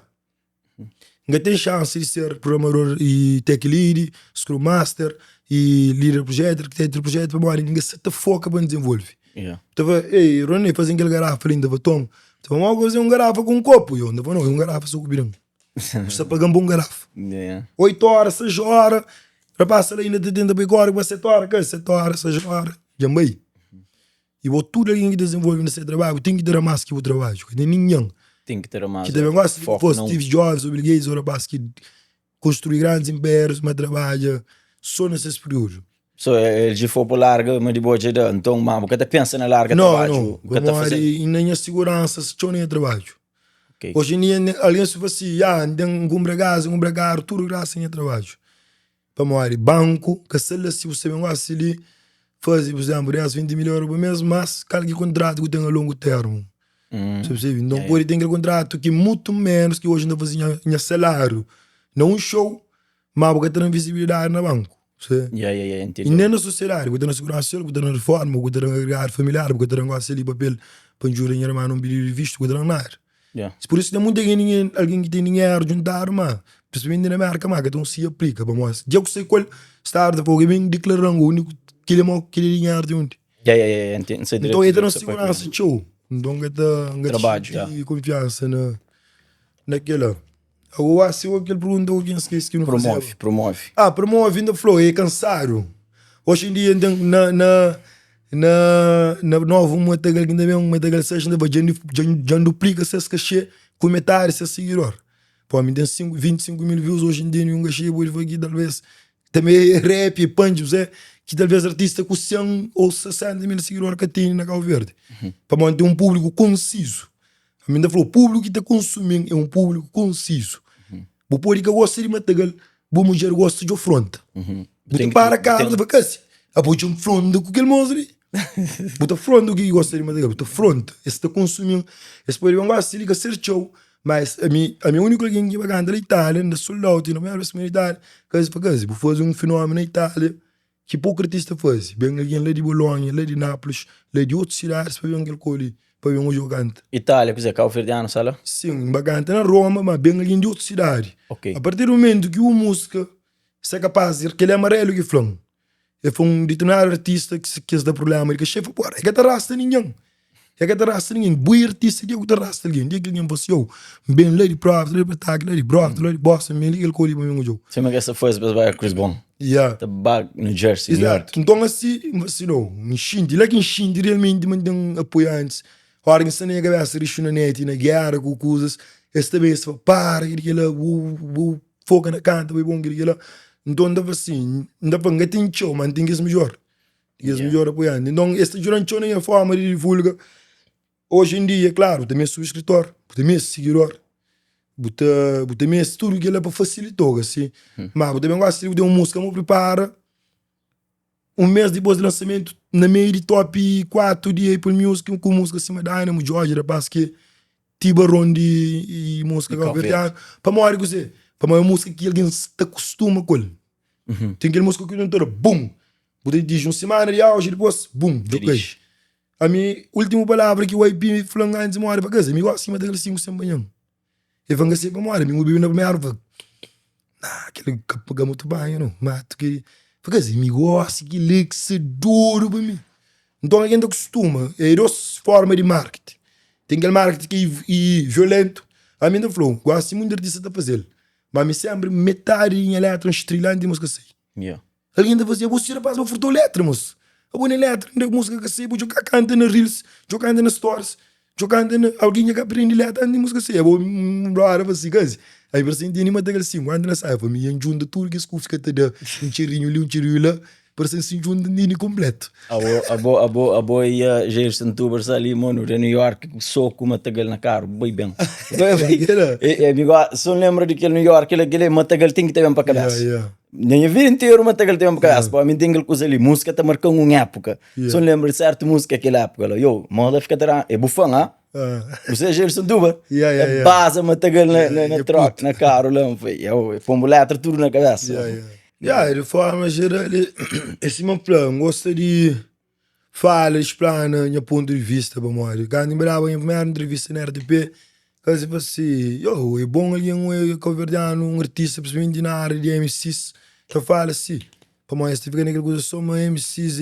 N ka ten xansi di ser programador i tech lead, scrum master i líder di projetu, arkitetu di projetu pamodi N ka sa ta foka pa N dizenvolve. N ta fla, ei Roney, faze-m kel garafa li, N ta fla, toma. N ta fla, ma bu faze un garafa ku un kopu? Yo, N ta fla, nau, é un garafa sô ku bidon. Bu sta paga-m pa un garafa. 8 óra, 6 óra, rapaz sta la inda ta tenta bai kóre pa 7 óra, ka 7 óra, 6 óra, dja N bai. I bo tudu algen ki ta dizenvolve na se trabadju ten ki ta da más ki bu trabadju. Ka ten ningen Ten ki ta da más. ki ta ben gosi Foku fosse na un. Steve Jobs ou Bill Gates ou rapaz ki konstrui grandis impérius ma trabadja so na ses períodu. So el dja foi pa larga ma di bo dja da. Nton ma bu ka ta pensa na larga No, trabadju? no, Bu ka ta faze. pamodi na nha siguransa txeu na nha trabadju. Ok. Oji en dia algen si fla si, ya N ten N kunpra kaza, N kunpra karu, tudu grasa a nha trabadju. Pamodi banku ka sta la si bu sta ben gosi li faze pur izénplu 10, 20 mil euro pa mês, mas kal ki kontratu ku ten a longu termu? Sa persebi? Nton pode ten kel kontratu ki mutu ménus ki oji N ta faze nha saláriu na un xou, má bu ka ta da-m vizibilidadi na banku. I nen na sosiedadi, bu ta na seguransa sosial, bu ta na reforma, bu ta na agregadu familiar, bu ka ta da-m gosi li papel pa N djuda nha irma na un pididu di vistu, bu ka ta da-m nada. Pur isu ten monti algen algen ki ten dinheru djuntadu ma prinsipalmenti na Merka ma ka ta konsigi aplika pamodi dja ku sai ku el stadu ta fla ben diklaran undi kili mo kili dinheru di undi nton el ta da siguransa txeu nton ka ta xinti konfiansa na na kila ago si kel pergunta ki N skese ki nu fazeba Promove ah promove inda fla é kansadu oxi en dia nten na na Na na novu matagal ki nta ben matagal 6 nta fla dja N duplika ses kaxê ku metadi ses sigidor. Pô mi ten 5, 25 mil views oji en dia ninhun kaxê pode fla ki talvez tanbe é rap é panch kuzê ki talvez artista ku 100 ou 60 mil sigidor ka tene na Kabu Verdi. Pamodi ten un públiku konsizu. Ami nta fla públiku ki ta konsumi-m é un públiku konsizu. Bu pode ka gosta di matagal, bu mudjer gosta di ofronta. Bu ta para karu ta fla kasi, abo dja nfronta ku kel mos li. Bu ta fronta ku ki gosta di matagal, bu ta fronta. Es ta konsumi-m, es pode ben gosta di ka ser txeu, mas ami, ami é úniku algen ki ba kanta na Itália, na sold out, na primeru bes ki na Itália, kasi pa kasi. Bu faze un fenómenu na Itália ki poku artista faze. Ben algen la di Bolonha, la di Nápoles, la di otus sidadis pa ben kel kau li, pa ben odja-u kanta. Itália, kuzê, Kabuverdianu sta la? Sin, N ba kanta na Roma, ma ben algen di otus sidadi. Ok. A partir di mumentu ki un múzika sta kapaz di, kel amarelu ki fla-m, el fla un ditirminadu artista ki es da prubléma di kaxê, el fla, pora, el ka ta rasta ningen. E ka ta rasta ningen. Bu é artista dia ku ta rasta algen. Dia ki algen fla si, yo, N ben la di Prova, la di Pataki, la di Brockton, la di Boston, N ben li kel kau li pa mi odja-u. Sima ki es ta faze pa es bai Chris Brown. Ya. Ta ba New Jersey, New York. Exato. Nton asi, N fla si, no, N xinti, la ki N xinti realmenti ma N ten apoiantis. Ora ki N sta na nha kabesa rixu na net, na gera ku kuzas, es ta ben es fla, para ki di kila, bu bu foka na kanta, bu é bon ki di kila. Nton N ta fla si, N ta fla, N ka ten txeu, ma N ten kes midjor. Di kes midjor apoianti. Nton, es ta djuda-m txeu na nha forma di divulga. Oji en dia, klaru, bu ta meste subskritor, bu ta meste sigidor, bu ta bu ta meste tudu kel-la pa fasilita-u, ka si? Ma bu ta ben gosi di bu ten un múzika bu pripara, un mês dipôs di lansamentu, na meiu di top 4 di Apple Music ku múzika sima Dynamo, Djodje, rapaz ki Tibaron di múzika kabuverdianu. Pamodi kuzê? Pamodi é un múzika ki algen ta kustuma ku el. Ten kel múzika ki bu ta toda, bum! Bu ta dixi un simana di auge dipôs, bum! Dja kai. Ami, últimu palavra ki YP fla-m antis di móre pa kaza, mi gosi ma ta kel 5 sen banha-m. El fla-m ka sai pa móre, mi N obi-l na primeru, fla, Nah, kel ka ka mutu banha nau, matu ki. Fla, kaza, mi gosi kel-li ki sta dodu pa mi. Nton algen ta kustuma, é dos forma di marketing. Ten kel marketing ki é violentu, ami N ta fla-u, gosi munti artista ta faze-l, ma ami senpri metadi di nha letra N strila antis di múzika sai. Algen ta fla-si, abo si rapaz bo furtou letra mos, abo ne letra nde múzika ka sai, bo dja ka kanta na reels, dja kanta na stories, dja kanta na, algen dja ka prende letra antis di múzika sai, abo un brother fla si, kazi, aí parse ntende ma ta kel 50 na sai, família djunta tudu kes ku fika ta da un txerinhu li un txerinhu la. Parse si djunta ntende konpletu. Abo, abo, abo, abo ia Jair Santubar sa li mano de New York ku soku matagal na carro, bai ben. E, e, amigo, só lembra de kel New York, kel aquele matagal tem que ter bem pa cabeça. Yeah, yeah. Na minha vida inteira matagal tem bem pa cabeça. Yeah. Pô, mim tem aquele coisa ali, música tá marcando uma época. Yeah. Só lembra de certa música aquela época lá. Yo, moda fica terá, é bufão, ah? Ah. Você é Jair Santubar? Yeah, yeah, É yeah. baza matagal na, na, na Yeah, troca, na carro lá, foi. Eu, pombo letra tudo na cabeça. Yeah, yeah. Yeah, de forma geral, é sima N fla, N gosta di fala, explana nha pontu di vista pamodi kantu N bai daba nha primeru entrevista na RTP, kasi fla si, yo, é bon algen oia kabuverdianu, un artista, prinsipalmenti na ária di MCs, ta fala si, pamodi es ta fika na kel kuza so ma MCs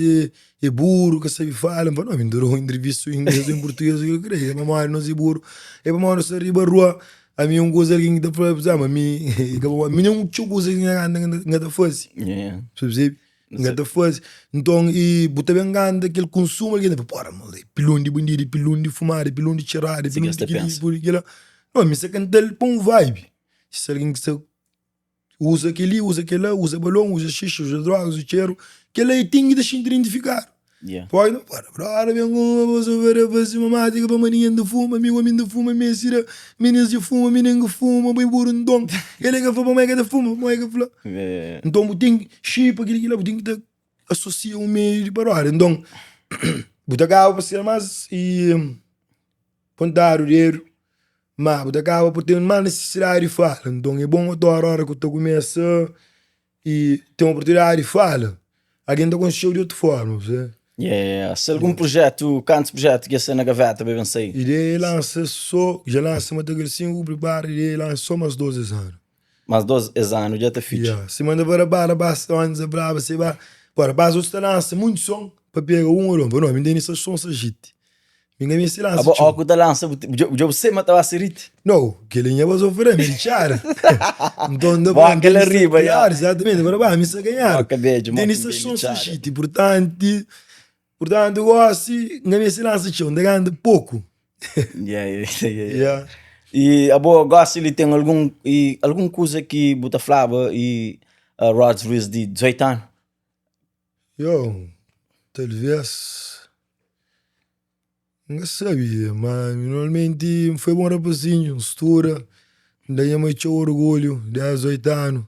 é buru, ka sabe fala. N fla, no, mi N ta da un entrevista o ingles o em português, o ki bu kre, é pamodi nos é buru, é pamodi nos sta riba rua. Ami un kuza algen ki ta fla, pur izénplu, ami ka bo, ami nen txeu kuza ki N ka ta faze, Yeah. Sa persebi? N ka ta faze. Nton, i bu ta ben kanta kel konsumu, algen ta fla, pora, ma e pilon di bandidu, e pilon di fumadu, e pilon di txeradu, e pilon di kel-li, e pilon di kel-la. No, mi sta kanta-l pa un vibe. Si algen ki sta uza kel-li, uza kel-la, uza balon, uza xixa, uza droga, uza txeru, kel-la e ten ki ta xinti identifikadu. Poi no pora, brother, ben ku uma bosa fera fasi uma mátika pa maninha nta fuma, mi omi nta fuma, mi si da, minis dja fuma, mi nen ka fuma, bai buru nton, el e ka fla pamodi e ka ta fuma, pamodi e ka fla. Nton bu ten ki xipa kili kila, bu ten ki ta asosia un meiu di paródia. Nton bu ta kaba pa ser más i pontadu dedu, ma bu ta kaba pa ten más nisisidadi di fala. Nton é bon otu ora ku ta kumesa i ten oportunidadi di fala, algen ta konxe-u di otu forma, bu sabe? Yeah, se algun projetu, kantus projetu ki sta na gaveta pa ben sai? Ideia é lansa so, dja lansa Matagal 5, pripara ideia é lansa so mas 2 es anu. Mas 2 es anu dja ta fitxa. Yeah, si manda para ba, rapaz, onde sa braba, se ba, pô, rapaz, otus ta lansa munti son pa pega un ou 2, pa no, mi ntende sa son sa jiti. Mi ka meste lansa Abo txeu. ó ku ta lansa bu dja bu sê ma ta ba ser hit. No, kel-li nha ba sofrê, mi di txada. Nton, nda Bó fla, kel N tene riba, ya. Claro, exatamente, para ba, mi sta ganhadu. Bó kabedju, N tene mo ki sta ben di son txada. hit, purtanti, purtantu gosi, N ka meste lansa txeu, N ta ganta poku. Yeah, yeah, yeah, yeah. Yeah. E abo gosi li ten algun, e algun kuza ki bu ta flaba e uh, Rods Ruiz di 18 anu? Yo, talvês N ka sabe, ma normalmenti N foi bon rapazinhu, N studa, N da nha mai txeu orgulhu, 10, 8 anu,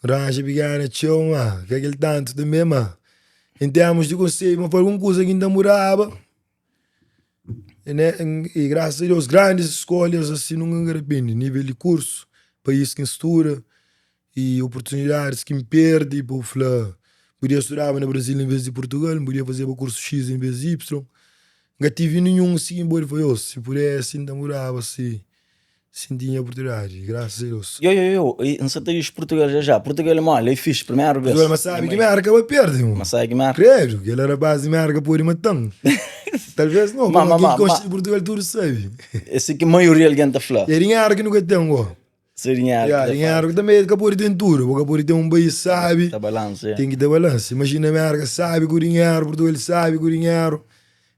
N ranja bigana txeu, ma ka kel tantu tanbe, ma en termus di konsedju, ma foi algun kuza ki N ta mudaba, e grasas a Deus grandis skolhas asi nunka N ka rapende, nivel di kursu, país ki N studa. I oportunidadis ki N perde pa bu fla, N podia studaba na Brazil en vez di Purtugal, N podia fazeba kursu X en vez di Y. N ka tive ninhun si ki N pode fla, yo, si pudesse N ta mudaba si, si N tinha oportunidadi, grasas a Deus. Yo, yo, yo, N sa ta dixi Purtugal já já. Purtugal é mole, é fixe, primeru bes. Purtugal, ma sabe ki Merka ba perde, mo. Ma sabe ki Merka. Credo, kel rapaz di Merka pode mata-m. Talvez no, Ma, ma, ma, ma, kel konxe ma. di Purtugal tudu sabe. É si ki maioria algen ta fla. É dinheru ki nu ka ten, go. Se dinheru Ya, ki ta dinheru ki tanbe ka pode ten tudu. Bo ka pode ten un país sabi. Ta balansa, ya. Ten ki ta balansa. Imajina Merka sabi ku dinheru, Purtugal sabi ku dinheru.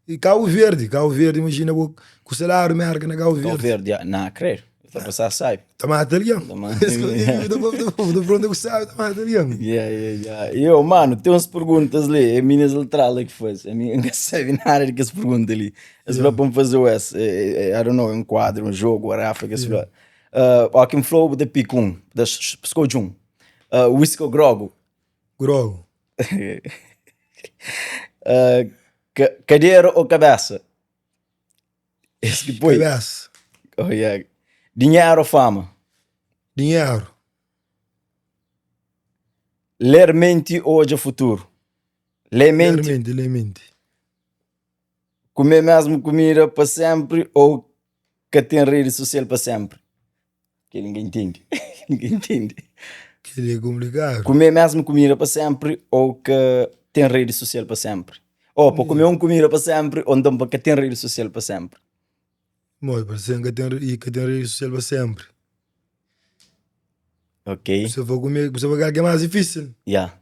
I Kabu Verdi, Kabu Verdi, imajina bo ku saláriu Merka na Kabu Kabu Verdi. Verdi, ya. Na, kredu. Ta pasá sabi. Ta mata algen. Ta mata Es algen. ta ta fronta ku sabi, ta mata algen. Ya, ya, ya. Yo, mano, ten uns perguntas li. É minas letral la ki faze. Ami N ka sabe nada di kes pergunta li. Es fla pa N faze-u es. I don't know, é un kuadru, un jogu, whatever ki es fla. Uh, ó ki N fla-u bu ta pika un, bu ta skodje un. Uh, whisky ô grogu? Grogu. Uh, ka kadera ô kabesa? Es ki poi. Kabesa. Oh, yeah. Dinheru ô fama? Dinheru. Ler menti ô odja futuru? Lê menti. Ler menti, lê menti. Kume mesmu kumida pa senpri ô ka ten redi sosial pa senpri? Kel ninguém intende. Ninguém intende. Kel é komplikadu. Kume mesmu kumida pa senpri ô ka ten redi sosial pa senpri? Ô pa kume un kumida pa senpri ô nton pa ka ten redi sosial pa senpri? Modi pa sen ka ten i ka ten redi sosial pa senpri. Ok. Bu sta pa kume, bu sta pa kal ki é más difísil. Ya.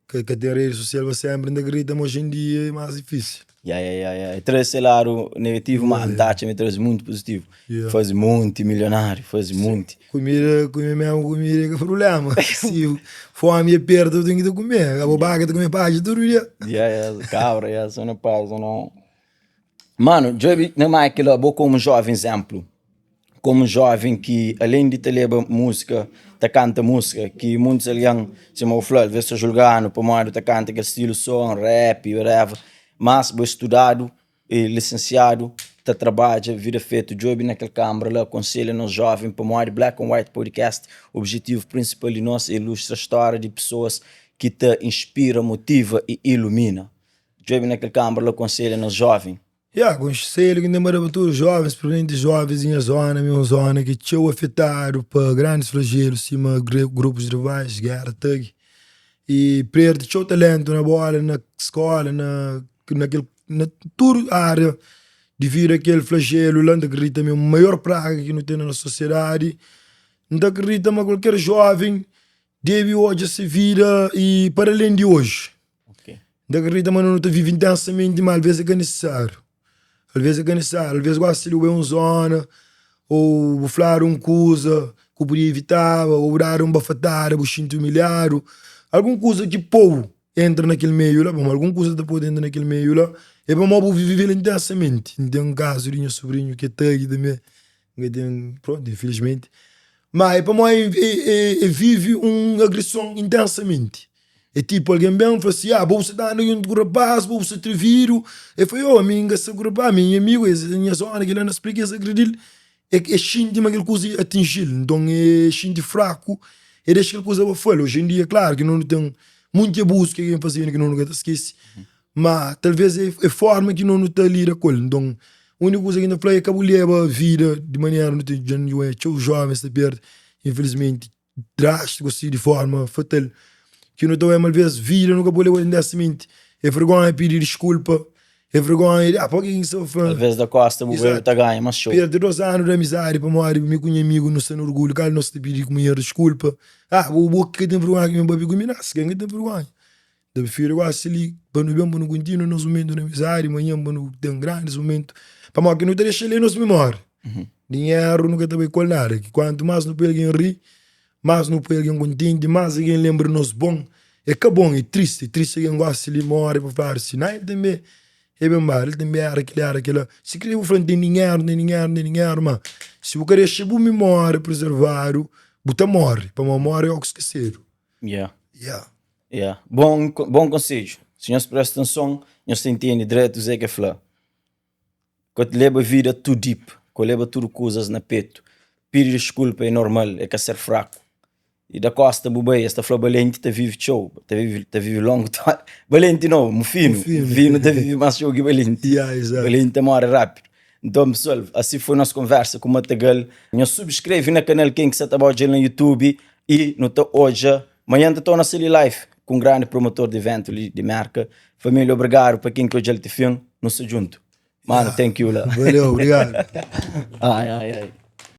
Ka ka ten redi sosial pa senpri, N ta kridita ma oji en dia é más difísil. Ya, ya, ya, ya. E traze se ladu negativu, ma N ta atxa ma e traze muntu puzitivu. Ya. Faze monti milionáriu, faze monti. Kumida, kume mesmu kumida é ka prubléma. Si fómi aperta, bu ten ki ta kume. Abo baka ta kume padja tudu dia. Ya, ya, kabra, ya, so na paz, so na. Mano, djobe na mákila, bo komu jóven izénplu, komu jóven ki alén di ta leba múzika, ta kanta múzika, ki muntus algen, sima bu fla, alvês ta julga-nu pamodi ta kanta kel stilu son, rap, whatever, mas bo é studadu i lisensiadu, ta trabadja, vida fetu. Djobe na kel kanbra la, akonselha nos jóven pamodi Black and White Podcast, objetivu prinsipal di nos é ilustra stória di pesoas ki ta inspira, motiva i ilumina. Djobe na kel kanbra la konselha nos jóven. Ya, konselhu ki N ten pa da pa tudu jóvens, prinsipalmenti jóvens di nha zóna, mi é un zóna ki é txeu afetadu pa grandis flajelus sima grupus rivais, géra, thug i perde txeu taléntu na bóla, na skóla, na na kel na tudu ária dividu a kel flajelu la. N ta kridita ma é maior praga ki nu ten na nos sosiedadi. N ta kridita ma kualker jóven. Debe odja se vida y para alén di oji. N ta akredita ma nu ta vive intensamenti ma alvês é ka nisisáriu. Alvês é ka nisisáriu. Alvês gosi li bu bai un zona ô bu fladu un kuza ku podia ivitaba ô bu dadu un bafatada bu xinti umilhadu. Algun kuza ki pô-u entra na kel meiu la, pamodi algun kuza ta pô-u entra na kel meiu la é pamodi bu vive-l intensamenti. N ten kazu di nha subrinhu ki é tagi tanbê. N ka ten, prontu, infilismenti. Ma é pamodi e vive un agreson intensamenti. É tipo, algen ben fla si, ah, bo bu sa ta anda djuntu ku rapaz, bo bu sa atrevidu. E fla, yo, ami N ka sta ku rapaz, ami é nha amigu, es é nha zona, kila na splika, es agredi-l. E xinti ma kel kuza atinji-l, nton e xinti fraku, e dexa kel kuza bafa-l. Oji en dia, klaru ki no ten munti abuzu ki algen faze-nu ki no ka ta skese. Ma talvês é forma ki no ta lida ku el. Nton, úniku kuza ki N ta fla é ka bu leba vida di manera nu ten dja nu odja txeu jovens ta perde, infilismenti, drástiku asi, di forma fatal. Ki nu ta odja ma alvês vida nu ka pode leba intensamente. É vergonha pidi diskulpa, é vergonha di, ah, pamodi ki N sta fla? Alvês da kosta bu bai bu ta ganha más txeu. Perde 2 anu di amizadi pamodi mi ku nha amigu nu sta na orgulhu, kal nos ta pidi kumanheru diskulpa? Ah, bo ki ka ten vergonha ki ben papia ku mi? Nau, si ka N ka ten vergonha. Ta prifiri gosi li pa nu ben pa nu kontinua nos mumentu na amizadi manhan pa nu ten grandis mumentu pamodi ki nu ta dexa li nos mimória dinheru nu ka ta bai ku el nada ki kuantu más nu poi algen ri más nu poi algen kontenti más algen lenbra di nos bon é ka bon é tristi é tristi algen gosi li móre pa fladu si na el tanbe el ben ba el tanbe éra kila éra kila si kre bu fla n ten dinheru n ten dinheru n ten dinheru má si bu ka dexa bu mimória prezervadu bu ta móre pamodi móre é oki skesedu. Yeah. Yeah. Bon, bon konsedju. Si nhos presta atenson, nhos ta intende dretu kuzê ki el fla. Ka leba vida too deep, ka leba tudu kuzas na petu. Pidi diskulpa é normal, é ka ser fraku. I da kosta bu bai, es ta fla balenti ta vive txeu, ta vive, ta vive longu. Balenti no, mufinu. Mufinu ta vive más txeu ki balenti. Yeah, exato. Balenti ta móre rápidu. Nton pesoal, asi foi nos konversa ku Matagal. Nhos subskreve na kanal ken ki sa ta ba odja-l na YouTube i nu ta odja manhan ta torna ser li live ku un grandi promotor di eventu li di Merka. Família, obrigadu pa ken ki odja-l ti fin. Nu sta djuntu. Manu, thank you la. Valeu, obrigadu. Ai, ai, ai.